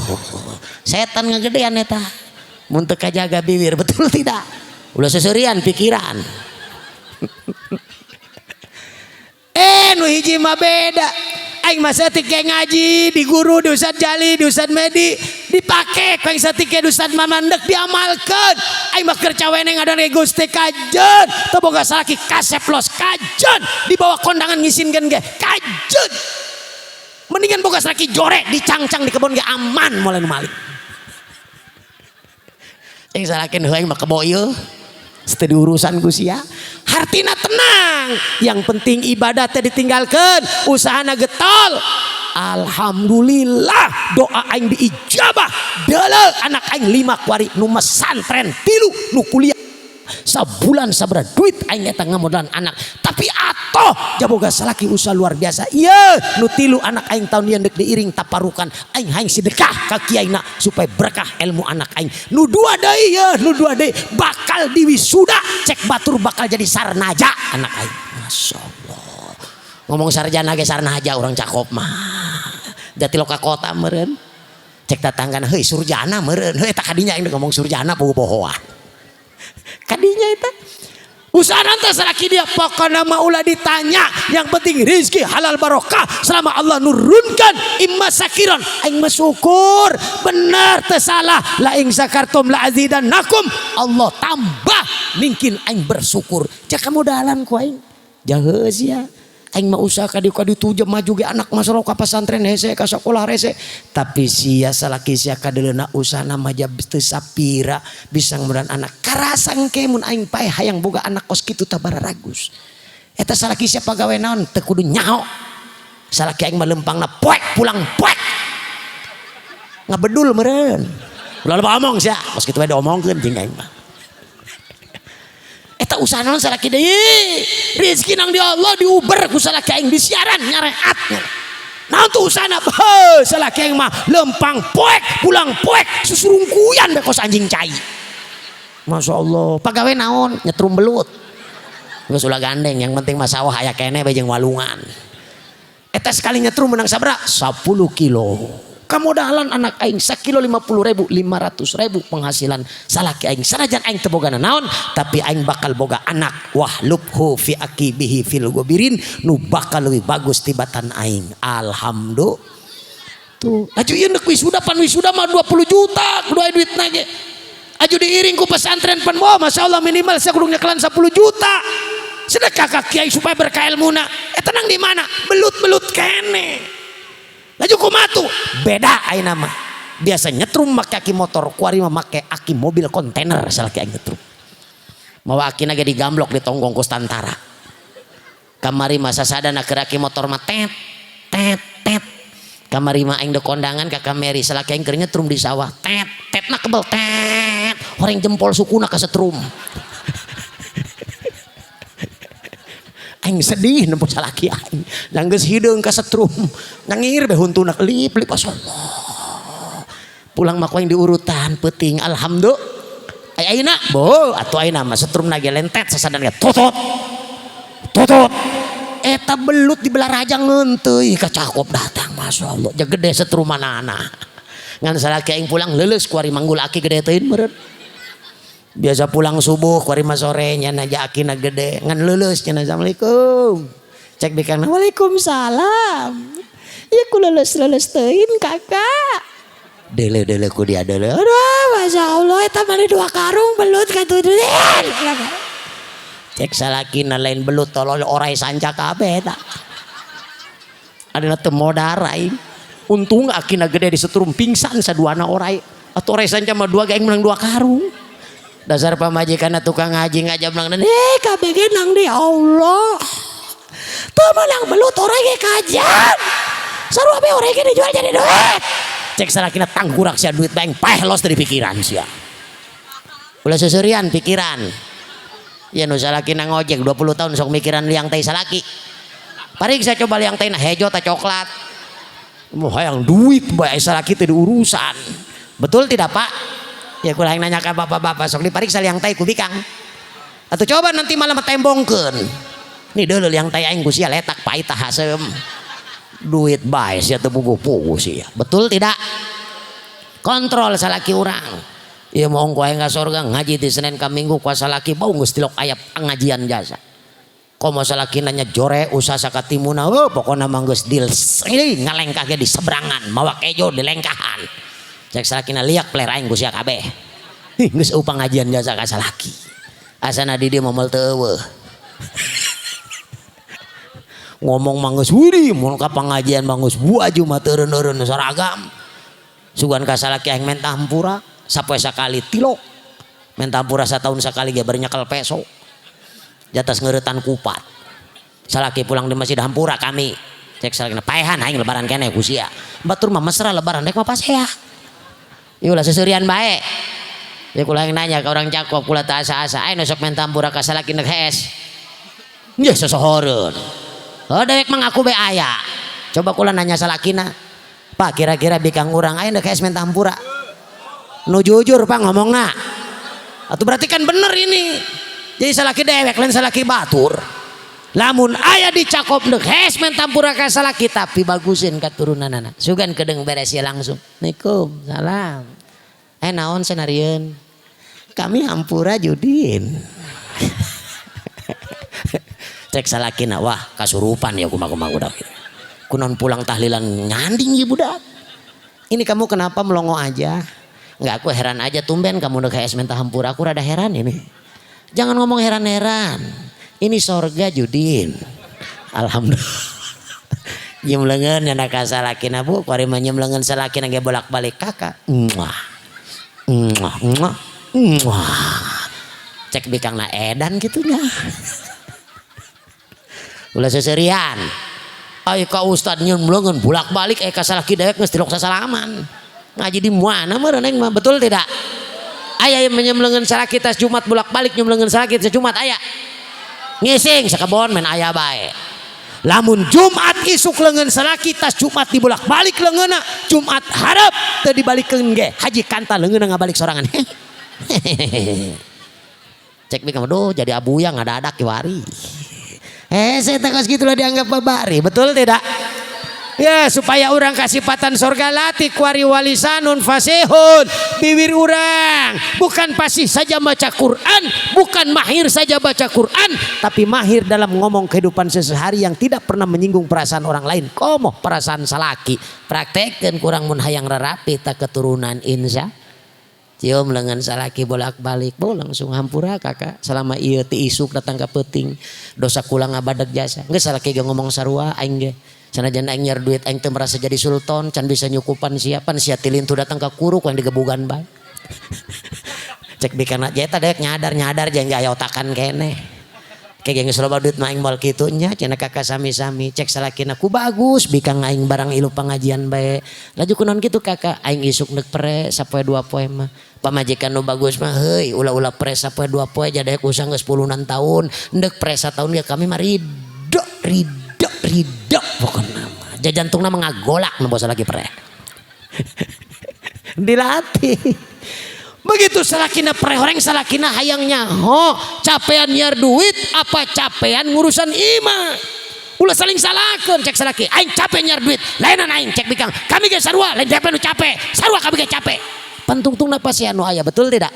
setan ngagedean eta mun teu kajaga bibir betul tidak ulah seserian pikiran nu hiji mah beda aing mah saeutik ge ngaji di guru di Ustad Jali di Ustad Medi dipake ku aing saeutik ge di Ustad Mamandek diamalkeun aing mah keur cawene ngadon ge Gusti kajeun teu boga salaki kasep los kajeun dibawa kondangan ngisinkeun ge kajeun mendingan boga salaki jore dicangcang di kebon ge aman moal nu malik yang salakin aing mah kebo ieu teu diurusan ku sia hartina tenang yang penting ibadah teh ditinggalkeun usahana getol alhamdulillah doa aing diijabah deuleu anak aing 5 kuari nu mesantren 3 nu kuliah sabulan sabaraha duit aing eta ngamodalan anak tapi atoh jaboga salaki usaha luar biasa ieu nu 3 anak aing tahun ieu deuk diiring taparukan aing hayang sedekah ka kiaina supaya berkah ilmu anak aing nu 2 deui ieu nu 2 deui bakal diwisuda cek batur bakal jadi sarnaja anak aing masyaallah ngomong sarjana ge sarnaja urang cakop mah jati loka kota meureun cek tatanggana heuy surjana meureun heuy eta kadinya aing ngomong surjana poho-pohoan kadinya eta usaha nanti salaki dia pokokna mah ulah ditanya yang penting rezeki halal barokah selama Allah nurunkan imma sakiron aing mah syukur bener teu salah la ing sakartum la azidannakum Allah tambah mungkin aing bersyukur cek kamodalan ku aing jaheus ya aing mah usaha ka dieu ka ditu maju ge anak masuk ka pesantren hese ka sekolah hese tapi sia salaki sia kadeuleuna usahana mah teu sapira bisa ngamudahan anak karasa engke mun aing paeh hayang boga anak kos kitu tah bararagus eta salaki sia pagawe naon teu kudu nyaho salaki aing mah lempangna poek pulang poek ngabedul meureun ulah loba omong sia kos kitu bae diomongkeun jeung aing mah eta usaha naon salaki deui rezeki nang di Allah diuber ku salaki aing di siaran nyareat naon tuh usahana heuh salaki aing mah lempang poek pulang poek susurungkuyan be kos anjing cai Masya Allah pagawe naon nyetrum belut geus ulah gandeng yang penting mah sawah aya keneh bae jeung walungan eta sekali nyetrum menang sabaraha 10 kilo kamodalan anak aing sakilo 50.000 500.000 penghasilan salaki aing sanajan aing teu boga naon tapi aing bakal boga anak wahlubhu fi aqibihi fil gobirin nu bakal leuwih bagus tibatan aing alhamdulillah tuh aju ieu neuk wisuda pan wisuda mah 20 juta kudu aya duitna ge aju diiring ku pesantren pan wah masyaallah minimal sia kudu nyekelan 10 juta sedekah ka kiai supaya berkah ilmuna eta nang di mana belut-belut kene laju kumatu beda ayeuna mah biasa nyetrum make aki motor kuari mah make aki mobil kontainer salaki aing nyetrum mawa akina ge digamblok di tonggong ku tantara kamari mah sasadana keur aki motor mah tet tet tet kamari mah aing deuk kondangan ka kameri salaki aing keur nyetrum di sawah tet tetna kebel tet horeng jempol sukuna kasetrum aing sedih nempo salaki aing yang geus hideung kasetrum nyangir be huntuna lip lip Allah pulang mah ku aing diurutan peuting alhamdulillah ai ayeuna bo atuh ayeuna mah setrum na ge lentet sasadan ge totot totot Eta belut di Balaraja ngeunteui ka Cakop datang, Masya Allah. Ja gede setrumanana. Ngan salaki aing pulang leuleus kuari manggul aki gede teuing meureun. Biasa pulang subuh kuari mah sore nya aja akina gede ngan leuleus nya, "Assalamualaikum." Cek bikang, "Waalaikumsalam." "Ya ku leuleus-leuleus teuing, Kakak." Dele dele ku dia dele. "Aduh, Masya Allah, eta mah dua karung belut katuduan." Cek salakina, "Lain belut tolol, orai sanca kabeh eta." Adana teu modar aing. Untung akina gede disetrum pingsan saduana orai. Atau orai sanca mah dua ge aing menang dua karung. Dasar pamajikan tukang ngaji ngajak menang eh kabeh ge nang di Allah. Teu menang belut orai ge kajian. Sarua be orai ge dijual jadi duit. Cek salakina, "Tangkurak sia, duit bae paeh los dari pikiran sia." Ulah seserian pikiran. Ya nu salakina ngojek 20 tahun sok mikiran liang tai salaki. Pariksa coba liang tai na hejo ta coklat. Mau hayang duit bae salaki teh diurusan. Betul tidak, Pak? Ya kula yang nanya ke bapak-bapak, sok dipariksa liang tai ku bikang. Atau coba nanti malam tembongkeun. Nih deuleu liang tai aing ku sia letak pahit haseum. Duit bae sia teu puguh-puguh sia. Betul tidak? Kontrol salaki urang. Ieu mau ku aing ka sorga ngaji di Senin ka Minggu ku salaki bau geus tilok aya pengajian jasa. Komo salaki nanya jore usaha sakatimuna, oh pokona mah geus deal ngalengkah ge di seberangan, mawa kejo di lengkahan. Cek salakina, "Liak peler aing ku sia kabeh." Ih, geus eueuh pengajian jasa ka salaki. Asana di dieu moal teu eueuh. Ngomong mah geus widih, mun ka pengajian mah geus baju mah teureun-eureun seragam. Sugan ka salaki aing menta hampura sapoe sakali tilok. Menta hampura satahun sakali ge bari nyekel peso. Di atas ngeuretan kupat. Salaki pulang di masjid, "Hampura kami." Cek salakina, "Paehan aing lebaran keneh ku sia." Batur mah mesra lebaran rek mah pasea. Ieu ulah seserian bae. Ya kula yang nanya ke orang Cakop, kula tak asa-asa aing nu sok menta hampura ka salaki nek hees. Nggih sosohoreun. Oh dewek mah ngaku be aya. Coba kula nanya salakina. Pak, kira-kira bikang urang aya nek hees menta hampura? Nu jujur, Pak, ngomongna. Atau berarti kan bener ini. Jadi salaki dewek lain salaki batur. Lamun aya dicakop nek hees menta hampura ka salaki tapi bagusin katurunanana. Sugan kedeng beres ya langsung. "Assalamualaikum, salam. Eh naon senarieun?" "Kami hampura Judin." Cek salakina, "Wah kasurupan ya kumaha-kumaha budak. Kunaon pulang tahlilan nyanding ya budak. Ini kamu kenapa melongo aja?" "Enggak, aku heran aja tumben kamu udah kayak minta hampura, aku rada heran ini." "Jangan ngomong heran-heran. Ini sorga Judin." Alhamdulillah. Nyium leungeun nya ka salakina, Bu, kuari mah nyium leungeun salakina ge bolak-balik kakak. Muah. Muah, muah, muah. Cek bikangna, "Edan gitunya." Ulah seserian. Ay ka ustad nyium leungeun bolak-balik eh ka salaki dewek geus tilok sasalaman. Ngaji di mana meureun aing mah, betul tidak? Aya yang nyium leungeun salaki tas Jumat bolak-balik nyium leungeun salaki tas Jumat aya. Ngising sakebon main aya bae. Lamun Jumat isuk leungeun salaki tas Jumat dibolak-balik leungeunna, Jumat harap teu dibalikeun ge haji kanta leungeunna ngabalik sorangan. Cek bikang, "Aduh, jadi abuya ngadadak kiwari." Eh saya takut gitulah dianggap babari, betul tidak? Ya supaya orang kasipatan sorga latih kuari walisanun fasihun, bibir orang bukan fasih saja baca Quran, bukan mahir saja baca Quran, tapi mahir dalam ngomong kehidupan sehari yang tidak pernah menyinggung perasaan orang lain, komo perasaan salaki. Praktekkan kurang mun hayang rarapi tak keturunan insya. Cium lengan salaki bolak-balik, bo langsung, "Hampura kakak, selama iya ti isuk datang ke peting dosa kula ngabadag jasa." Geus salaki ge ngomong sarua, "Aing ge sanajan aing nyiar duit aing teu merasa jadi sultan, can bisa nyukupan sia, pan sia tilintu datang ka kuruk yang digebugan bae." Cek bikana eta dewek nyadar-nyadar jeung aya otakan keneh. Kayak geus loba duit mah aing moal kitu nya cenah kakak, sami-sami. Cek salakina, "Ku bagus bikang aing barang ilu pengajian bae." "Laju kunaon kitu, kakak?" "Aing isuk neuk pre sapoe dua poe mah. Pamajikan nu bagus mah heuy ulah-ulah pre sapoe dua poe, jadi usah geus puluhan tahun ndek pre satahun ge kami mah ridho ridho ridho." Pokokna mah jajantungna mah ngagolak nu bosa lagi pre. Dilatih. Begitu salakina pre horeng, salakina hayangnya ho capean nyiar duit apa capean ngurusan ima. Ulah saling salahkeun cek salaki. Aing capek nyiar duit, lainan aing cek bikang. Kami ge sarua, lain depe nu capek. Sarua kami ge capek. Pantungtungna pasea nu aya, betul tidak?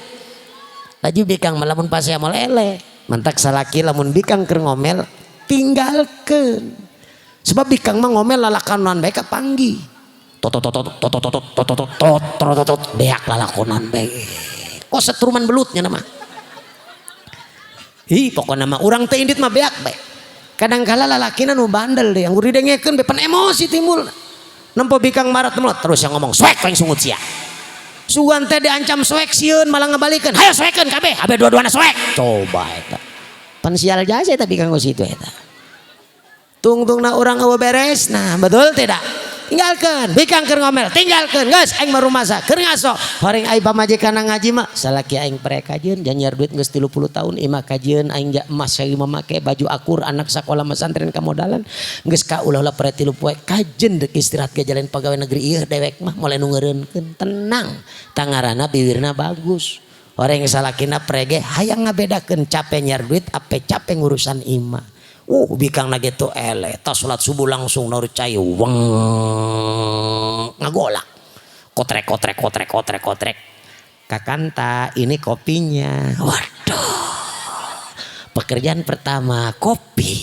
Laju bikang mah lamun pasea moal eleh. Mantak salaki lamun bikang keur ngomel tinggalkeun. Sebab bikang mah ngomel lalakonan bae kapanggih. Tot tot tot tot tot tot tot tot tot tot tot beak lalakonan bae. Kok setruman belutnya nama. Hi pokokna mah urang teh indit mah beak bae. Kadang kala lalakina nu bandel deh, yang didengekeun be pan emosi timbul. Nempo bikang marah temulot terus yang ngomong soek paling sungut sia. Sugan teh diancam soek sieun malah ngabalikeun. Hayo soekeun kabeh, kabeh dua-duana soek. Coba eta. Pan sial jasa eta bikang geus itu eta. Tungtungna urang eueuh beres, nah betul tidak? Tinggalkeun, bikang keur ngomel, tinggalkeun geus aing mah rumasa, keur ngaso. Horeng aing pamajikan ngaji mah, salaki aing prek kajieun, janyiar duit geus 30 tahun, imah kajieun aing emas saya make baju akur, anak sakola pesantren kamodalan, geus ka ulah-ulah pre 3 poe kajen deuk istirahat ge jalan pegawai negeri ieu dewek mah mulai nu ngeureunkeun, tenang. Tangarana biwirna bagus. Horeng salakina prege hayang ngabedakeun capek nyiar duit ape capek ngurusan imah. Bikang na gitu eleh, tas sholat subuh langsung naur cai weng ngagolak. Kotrek kotrek kotrek kotrek kotrek. Kakanta ini kopinya. Waduh. Pekerjaan pertama kopi.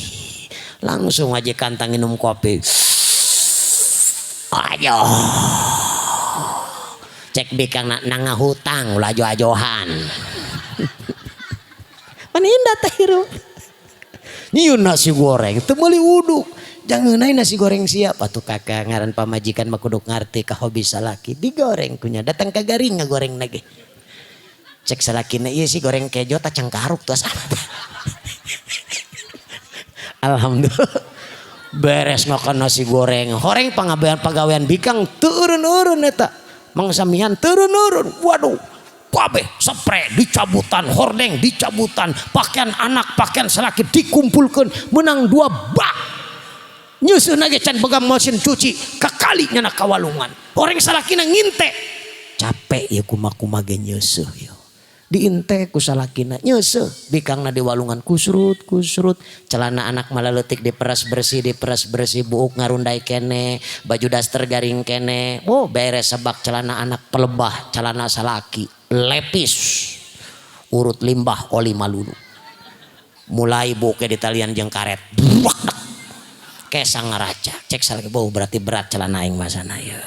Langsung aja kantang minum kopi. Ayo. Cek bikang na nanga hutang ulah ajo-ajohan. Paninda teh hirup. Nyieun nasi goreng teu meuli uduk. Jangan nasi goreng siap atuh kakak ngaran pamajikan mah kudu ngarti ka hobi salaki digoreng kunya datang ka garing ngagoreng lagi. Cek salakina ieu sih goreng kejo ta cangkaruk tuh sama. Alhamdulillah. Beres makan nasi goreng. Horeng pangabean pagawean bikang teu eureun-eureun eta. Mangsamian teu eureun-eureun. Waduh. Kabeh spray dicabutan, hordeng dicabutan, pakaian anak, pakaian salaki dikumpulkan, menang 2 bak. Nyeuseuna ge can begang mesin cuci, kakali nyana kawalungan. Orang salakina nginte. Capek ya kuma-kuma ge nyeuseuh ya. Diinte ku salakina nyeuseuh, bikangna di walungan kusrut kusrut, celana anak malah leutik diperas bersih buuk ngarundai kene, baju daster garing kene. Oh beres sebak celana anak pelebah, celana salaki lepis urut limbah oli malulu. Mulai buke di talian jeung karet. Buak dak. Kesang ngaraca. Cek salaki bau berarti berat celana aing masana ya.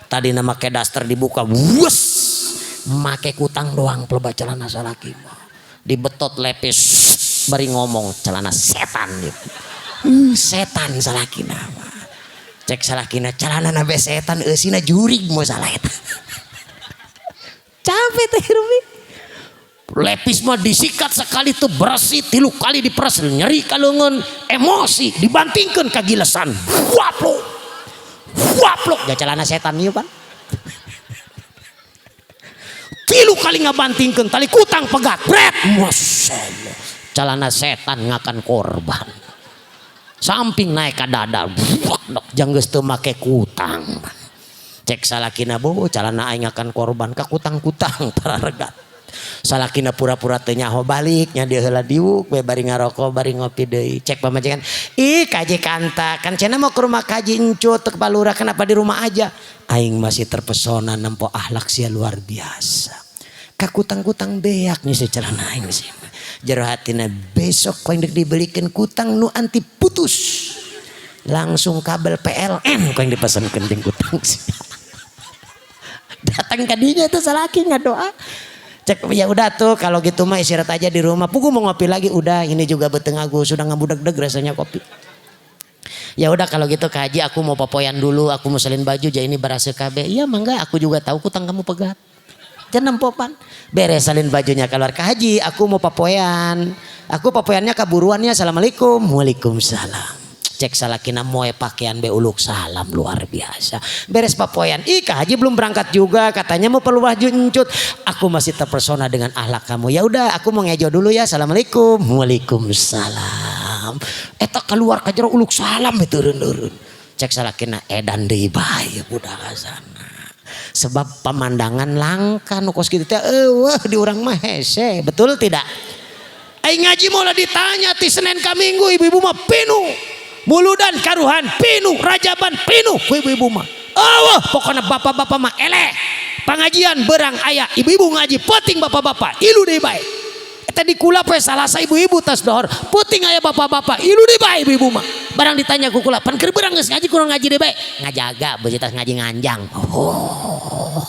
Tadi nama ke daster dibuka, wes make kutang doang pelebah celana salaki mah. Dibetot lepis bari ngomong celana setan gitu. Setan salaki nama. Cek salakina celana nabe setan eusina jurig mau salah eta. Capek teh hirup. Lepis mah disikat sekali tuh bersih, 3 kali diperas nyeri kalungan, emosi dibantingkeun ka gilesan. Waplok. Waplok ja celana setan ieu pan. 3 kali ngabantingkeun tali kutang pegat. Bret, masyaallah. Celana setan ngakan korban. Samping naik ka dada. Buak, jang geus teu make kutang. Cek salakina bo celana aing ngakan korban ka kutang-kutang pararegat. Salakina pura-pura teu nyaho balik nya dia heula diuk we bari ngarokok bari ngopi deui. Cek pamajikan, ih kaji kanta kan cenah mau ke rumah kaji encut ke Palura kenapa di rumah aja? Aing masih terpesona nempo akhlak sia luar biasa. Ka kutang-kutang beak nya si celana aing sih. Jero hatina besok koin dek dibelikan kutang nu anti putus. Langsung kabel PLN koin dipesankeun jeung kutang sia. Datang ka dinya tuh salaki ngadoa. Cek ya udah tuh kalau gitu mah istirahat aja di rumah. Pugu mau ngopi lagi udah ini juga beteng aku sudah ngabudeg-deg rasanya kopi. Ya udah kalau gitu Kak Haji aku mau popoyan dulu, aku mau salin baju jadi ini berhasil KB. Iya mangga aku juga tahu kutang kamu pegat. Jangan nempopan. Beres salin bajunya keluar Kak Haji, aku mau popoyan. Aku popoyannya kaburuannya. Assalamualaikum. Waalaikumsalam. Cek salakina moe pakaian be uluk salam luar biasa. Beres papoyan. Ih Kak Haji belum berangkat juga katanya mau perlu baju encut. Aku masih terpesona dengan akhlak kamu. Ya udah aku mau ngejo dulu ya. Assalamualaikum. Waalaikumsalam. Eta keluar ka jero uluk salam itu eureun-eureun. Cek salakina edan deui bae budak sana. Sebab pemandangan langka nu kos kitu teh eueuh di urang mah hese. Betul tidak? Aing ngaji moal ditanya ti Senin ka Minggu ibu-ibu mah penuh. Muludan karuhan pinuh, rajaban pinuh ku ibu-ibu mah. Eueuh, pokona bapak-bapak mah eleh. Pengajian berang aya, ibu-ibu ngaji penting, bapak-bapak ilu deui bae. Eta di kula poe Salasa ibu-ibu tas dohor, penting aya bapak-bapak ilu deui bae ibu-ibu mah. Barang ditanya ku kula, "Pan keur berang geus ngaji, kurang ngaji deui bae?" Ngajaga beusi tas ngaji nganjang. Oh,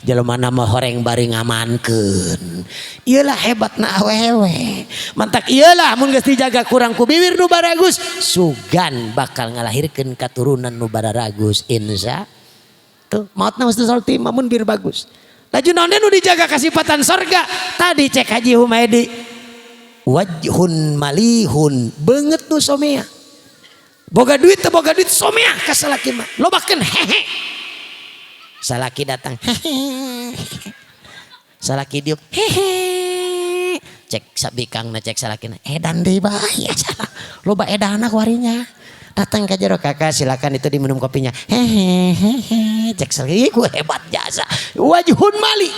jelema mah horeng bari ngamankeun. Iyalah hebatna awewe. Mantak iyalah mun geus dijaga kurang ku bibir nu baragus, sugan bakal ngalahirkeun katurunan nu bararagus, insya. Tuh, mautna mesti salti mun bir bagus. Laju naon nu dijaga kasipatan sorga? Tadi cek Haji Humaidi. Wajhun malihun, beungeut nu somea. Boga duit teu boga duit, somea ka salaki mah. Lobakeun hehe. Salaki datang, hehe. Salaki diuk, hehe. Cek sabikangna, cek salakina, edan deui bae. Loba edana kuarinya. Datang ke jero, "Kakak, silakan itu diminum kopinya." Hehehe, cek salaki, "Gue hebat jasa." Wajhun mali.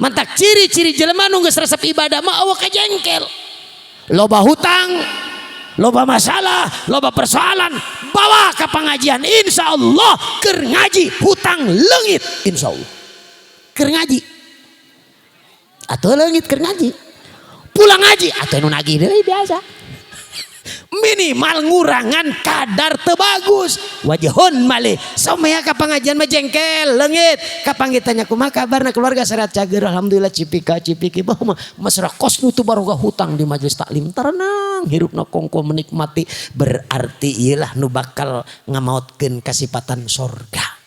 Mantak ciri-ciri jelema nu geus resep ibadah mah euweuh kajengkel. Loba hutang, loba masalah, loba persoalan, bawa ke pengajian, insya Allah keur ngaji hutang leungit, insya Allah. Keur ngaji. Atau leungit keur ngaji. Pulang ngaji atau nu nagih deui biasa. Minimal ngurangan kadar teu bagus. Wajhun malih, somea ka pengajian mah jengkel leungit. Kapanggih tanya, "Kumaha kabarna keluarga?" "Sehat, cager, alhamdulillah." Cipika cipiki bahwa masalah kos nu teu baroga hutang di majelis taklim, tenang hirupna, kongko menikmati. Berarti iyalah nu bakal ngamaotkeun kasipatan sorga.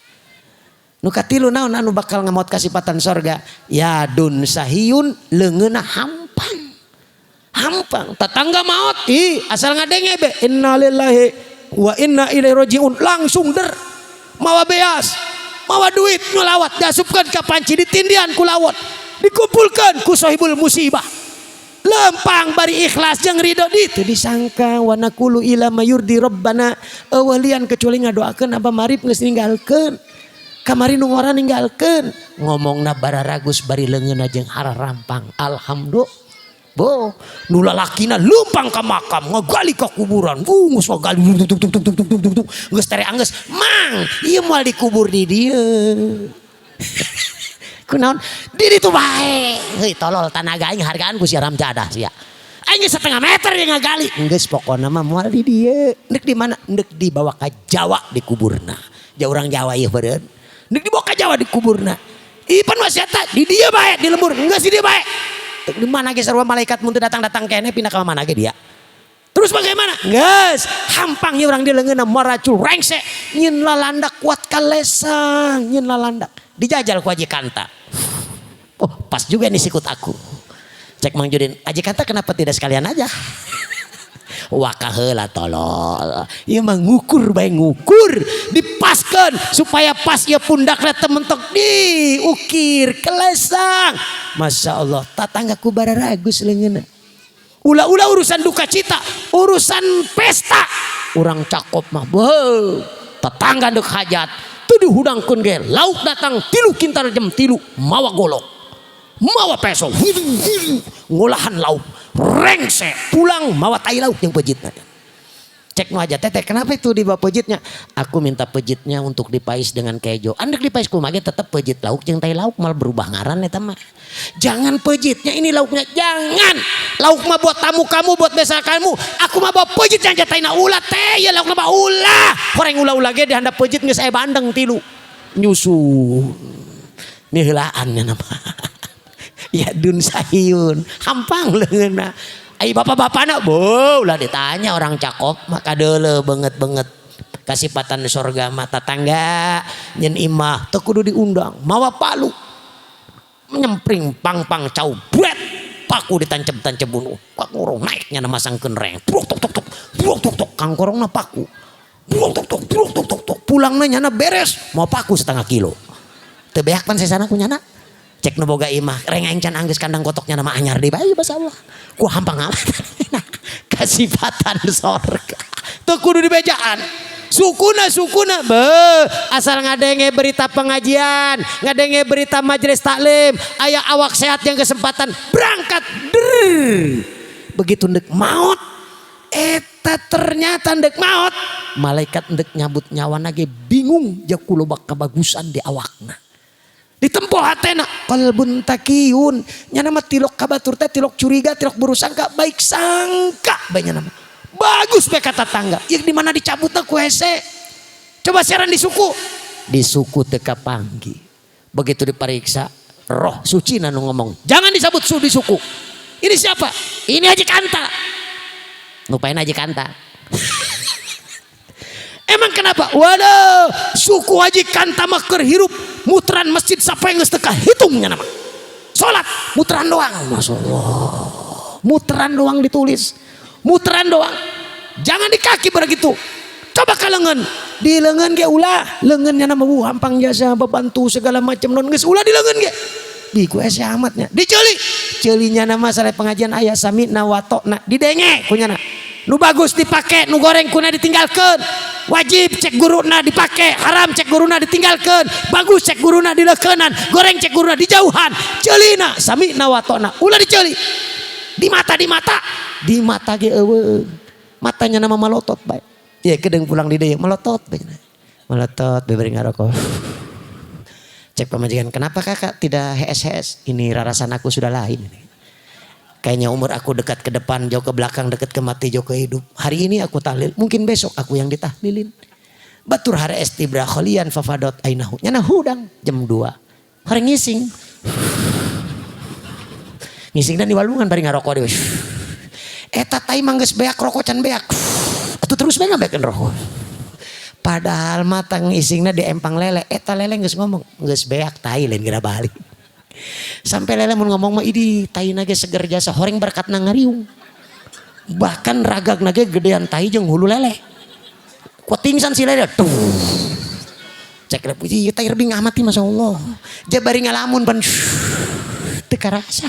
Nu katilu naon anu bakal ngamaot kasipatan sorga? Yadun sahiyun, leungeunna hampang. Hampang, tetangga maot, ih, asal ngadenge be innalillahi wa inna ilaihi rajiun, langsung der mawa beas, mawa duit, nyolawat, diasupkeun ka panci, ditindian ku lawat, dikumpulkan ku sohibul musibah. Lempang bari ikhlas jeung ridho, ditu disangka wa naqulu ila mayurdi rabbana, euweuh lian kecuali ngadoakeun Abah Marip geus ninggalkeun kamari, nu ngora ninggalkeun, ngomongna bararagus bari leungeunna jeung hararampang, alhamdulillah. Bo, nu lalakina lempang ka makam, ngagali ka kuburan, geus ngagali tuk tuk tuk tuk tuk tuk tuk, geus tere anggeus, "Mang, ieu moal dikubur di dieu." Kunaon? Di ditu bae. Heuy tolol, tanaga aing hargaan ku si Ramjadah sia. Aing geus setengah meter yang ngagali. Geus, pokona mah moal di dieu. Ndek di mana? Ndek dibawa ka Jawa dikuburna. Ja urang Jawa ieu beureun. Ndek dibawa ka Jawa dikuburna. Ih, pan wasiatna di dieu bae di lembur. Geus, di dieu bae. Di mana ge sarua malaikat mun teu datang-datang kene, pindah ke mana ge dia. Terus bagaimana? Geus, hampang ieu urang di leungeunna maracul rengse, nyeun lalandak kuat kalesang, nyeun lalandak. Dijajal ku Haji Kanta. Oh, pas juga nih sikut aku. Cek Mang Judin, "Haji Kanta kenapa tidak sekalian aja?" Wakah heula tolol. Ieu mah ngukur bae ngukur, dipaskeun supaya pas ieu pundakna teu mentok diukir kelesang. Masya Allah, tatangga ku bararagus leungeunna. Ulah-ulah urusan duka cita, urusan pesta. Urang Cakop mah, beuh, tetangga dek hajat, teu dihudangkeun ge, lauk datang 3 kintal jam 3, mawa golok, mawa peso, ngolahan lauk, rengse, pulang mawa tai lauk yang pejitna. Cek nu aja, "Teteh, kenapa itu dibawa pejitnya?" "Aku minta pejitnya untuk dipais dengan kejo." Andek dipais kumaha ge tetep pejit lauk jeung tai lauk, mal berubah ngaran eta mah. Jangan pejitnya ini, lauknya jangan. Lauk mah buat tamu kamu, buat biasa kamu. Aku mah bawa pejit yang jataina ulah teh, ya lauk mah ulah. Horeng ulah-ulah ge di handap pejit geus aya bandeng tilu. Nyusun. Miheulaan nya nama. Ya dun sahiyun, hampang leungeunna. Ai bapak-bapakna, bo, ulah ditanya, orang Cakop maka deuleu banget-banget. Kasipatan sorga mah tatangga nyen imah teu kudu diundang, mawa palu. Nyempring pang-pang cau bret, paku ditancep-tancep bunuh. Kangkorong naiknya masangkeun reng. Brok tok tok tok, brok tok tok, kangkorongna paku. Brok tok tok, brok tok tok tok. Pulangna nyana beres, mau paku setengah kilo. Teu beak pan sesana ku nyana. Cek nu boga imah, reng aing can anggeus kandang kotoknya nama anyar deui bae, Allah. Ku hampang amat. Nah, kasipatan sorga. Teu kudu dibejaan. Sukuna sukuna be asal ngadenge berita pengajian, ngadenge berita majelis taklim, aya awak sehat yang kesempatan berangkat der. Begitu ndek maut, Eta ternyata ndek maot, malaikat ndek nyabut nyawa ge bingung ja ku loba kabagusan di awakna. Ditempo hatena qalbun taqiyun, nyana mah tilok ka batur teh tilok curiga, tilok buruk sangka, baik sangka bae nyana mah. Bagus bae ka tatangga. Ieu di mana dicabutna ku hese. Coba siaran di suku. Di suku teu kapanggih. Begitu diperiksa, roh suci nu ngomong, jangan disebut su di suku. Ini siapa? Ini Haji Kanta. Lupain Haji Kanta. Emang kenapa? Waduh, suku Haji Kanta mah keur hirup muteran masjid sampai geus teu kahitungnya nama. Salat muteran doang, Masya Allah. Muteran doang ditulis. Muteran doang. Jangan di kaki begitu. Coba ke lengan. Di lengan ge ulah, leungeunnya nama hampang jasa babantu segala macam non geus ulah di lengan ge. Di ku hese amatnya. Diceuli. Ceulinya nama salah pengajian aya sami'na watho'na didenge kunyana. Nu bagus dipake, nu goreng kuna ditinggalkan. Wajib cek guruna dipake, haram cek guruna ditinggalkan. Bagus cek guruna dileukenan, goreng cek guruna dijauhan. Ceulina sami'na watho'na ulah diceuli. Di mata, di mata, di mata ge eueuh. Matanya nama malotot bae. Ya kedeng pulang di dieu malotot bae. Malotot bari ngarokok. Cek pamajikan, kenapa kakak tidak hees-hees? Ini rarasan aku sudah lain. Kayaknya umur aku dekat ke depan, jauh ke belakang, dekat ke mati, jauh ke hidup. Hari ini aku tahlil, mungkin besok aku yang ditahlilin. Batur harees tibra kholian fafadot ainahu. Nyana hudang jam 2. Hari ngising. Ngising dan di walungan bari ngarokok deui. Eta tai mah geus beak rokok can beak. Atuh terus bae ngabeakeun rokok. Padahal mata ngisingna di empang lele, eta lele geus ngomong, geus beak tai lain geura balik. Sampai lele mun ngomong mah idi tai ge seger jasa horeng berkatna ngariung. Bahkan ragagna ge gedean tai jeung hulu lele. Kuat pingsan si lele. Tuh. Cek lele, ieu tai rebing amat Masya Allah. Jabari ngalamun pan teu karasa.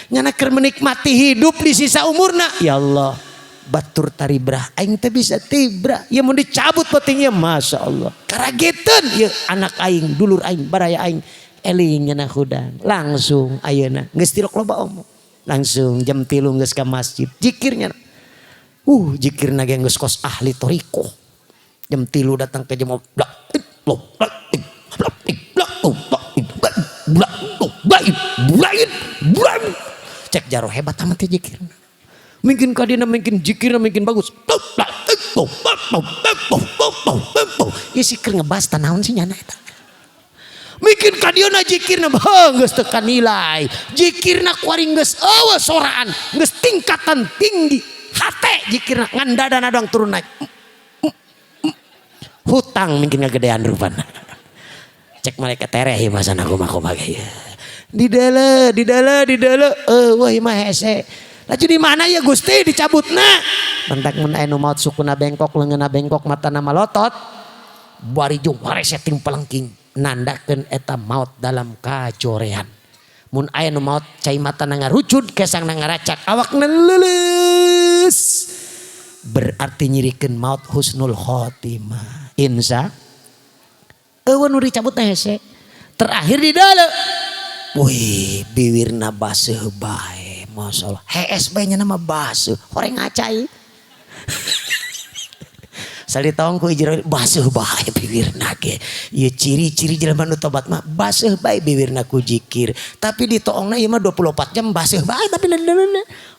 Nyana keur menikmati hidup di sisa umurna. Ya Allah, batur taribrah aing teh bisa tibra. Ya mun dicabut pentingnya Masya Allah. Karageteun ieu anak aing, dulur aing, baraya aing. Eling nyana hudang. Langsung ayeuna geus tilok loba omong. Langsung jam 3 geus ka masjid. Jikirnya. Jikirna ge geus kos ahli thoriqoh. Jam 3 datang ke jam blak blok blak blak blak blak blak blak blak blak blak. Cek jaro hebat amat ya jikirna. Mungkin kadina mungkin jikirna mungkin bagus. Ieu sikir ngebas tanaon sih nyana eta. Mungkin kadieuna jikirna heuh geus teu kanilai. Jikirna kuari geus eueuh soraan, geus tingkatan tinggi. Hate jikirna ngan dadana doang turun naik. Hutang mungkin ngagedean rupana. Cek malaikat tereh ieu masana kumaha-kumaha ge. Di dele, di dele, di dele, eueuh ieu mah hese. Laju di mana ya Gusti dicabutna? Mentak mun aya nu maot sukuna bengkok, leungeunna bengkok, matana malotot. Bari jeung harese ting pelengking nandakeun eta maot dalam kajorean. Mun aya nu maot cai matana ngarucud, kesangna ngaracak, awakna leuleus. Berarti nyirikeun maot husnul khotimah. Insya eueuh nu dicabutna hese. Terakhir di dalam. Wih, biwirna baseuh bae, masyaallah. Hees bae nya nama baseuh, horeng ngacai. Sali tong ku ijro baseuh bae biwirna ge. Ieu ciri-ciri jelema nu tobat mah baseuh bae biwirna ku jikir. Tapi di toongna ieu mah 24 jam baseuh bae tapi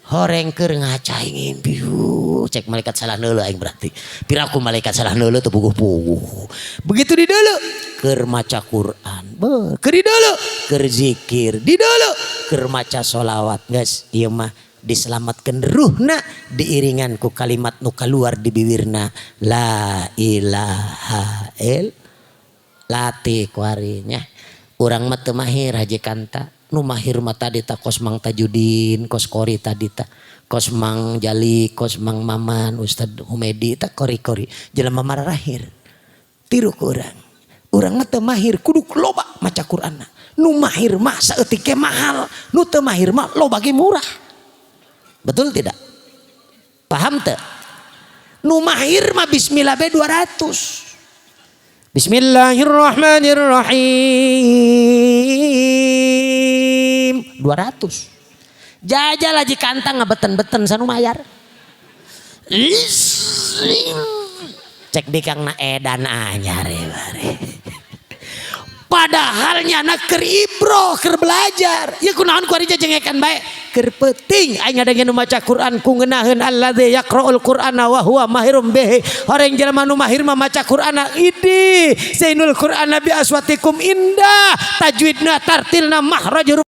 horeng keur ngacai ngimpi. Cek malaikat salah neuleuh aing berarti. Piraku malaikat salah neuleuh teu puguh-puguh. Begitu di deuleu keur maca Quran. Beuh, keur di deuleu keur zikir, di deuleu keur maca sholawat. Geus ieu mah diselamatkan ruhna diiringan ku kalimat nu kaluar di biwirna la ilaha il latih kuarinya. Urang mah teu mahir Haji Kanta, nu mahir mah tadi ta kos Mang Tajudin, kos Kori tadi ta, kos Mang Jali, kos Mang Maman, Ustad Humedi ta kori-kori jelema marahir. Tiru ku urang. Urang mah teu mahir kudu loba maca Qur'anna. Nu mahir mah saeutik ge mahal, nu teu mahir mah loba ge murah. Betul tidak? Paham teu? Nu mahir mah bismillah be 200. Bismillahirrahmanirrahim. 200. Jajal Haji Kanta ngabeten-beten sanu mayar. Cek bikang na edan anyar bare. Padahal nyana keur ibroh, keur belajar. Ya kunaon ku ari jajengekan bae? Keur peuting aing ngadenge nu maca Quran ku ngeunaheun alladzi yaqra'ul Qur'ana wa huwa mahirum bihi. Horeng jelema nu mahir mah maca Qur'ana idi. Zainul Qur'ana bi aswatikum indah. Tajwidna, tartilna, makhraj.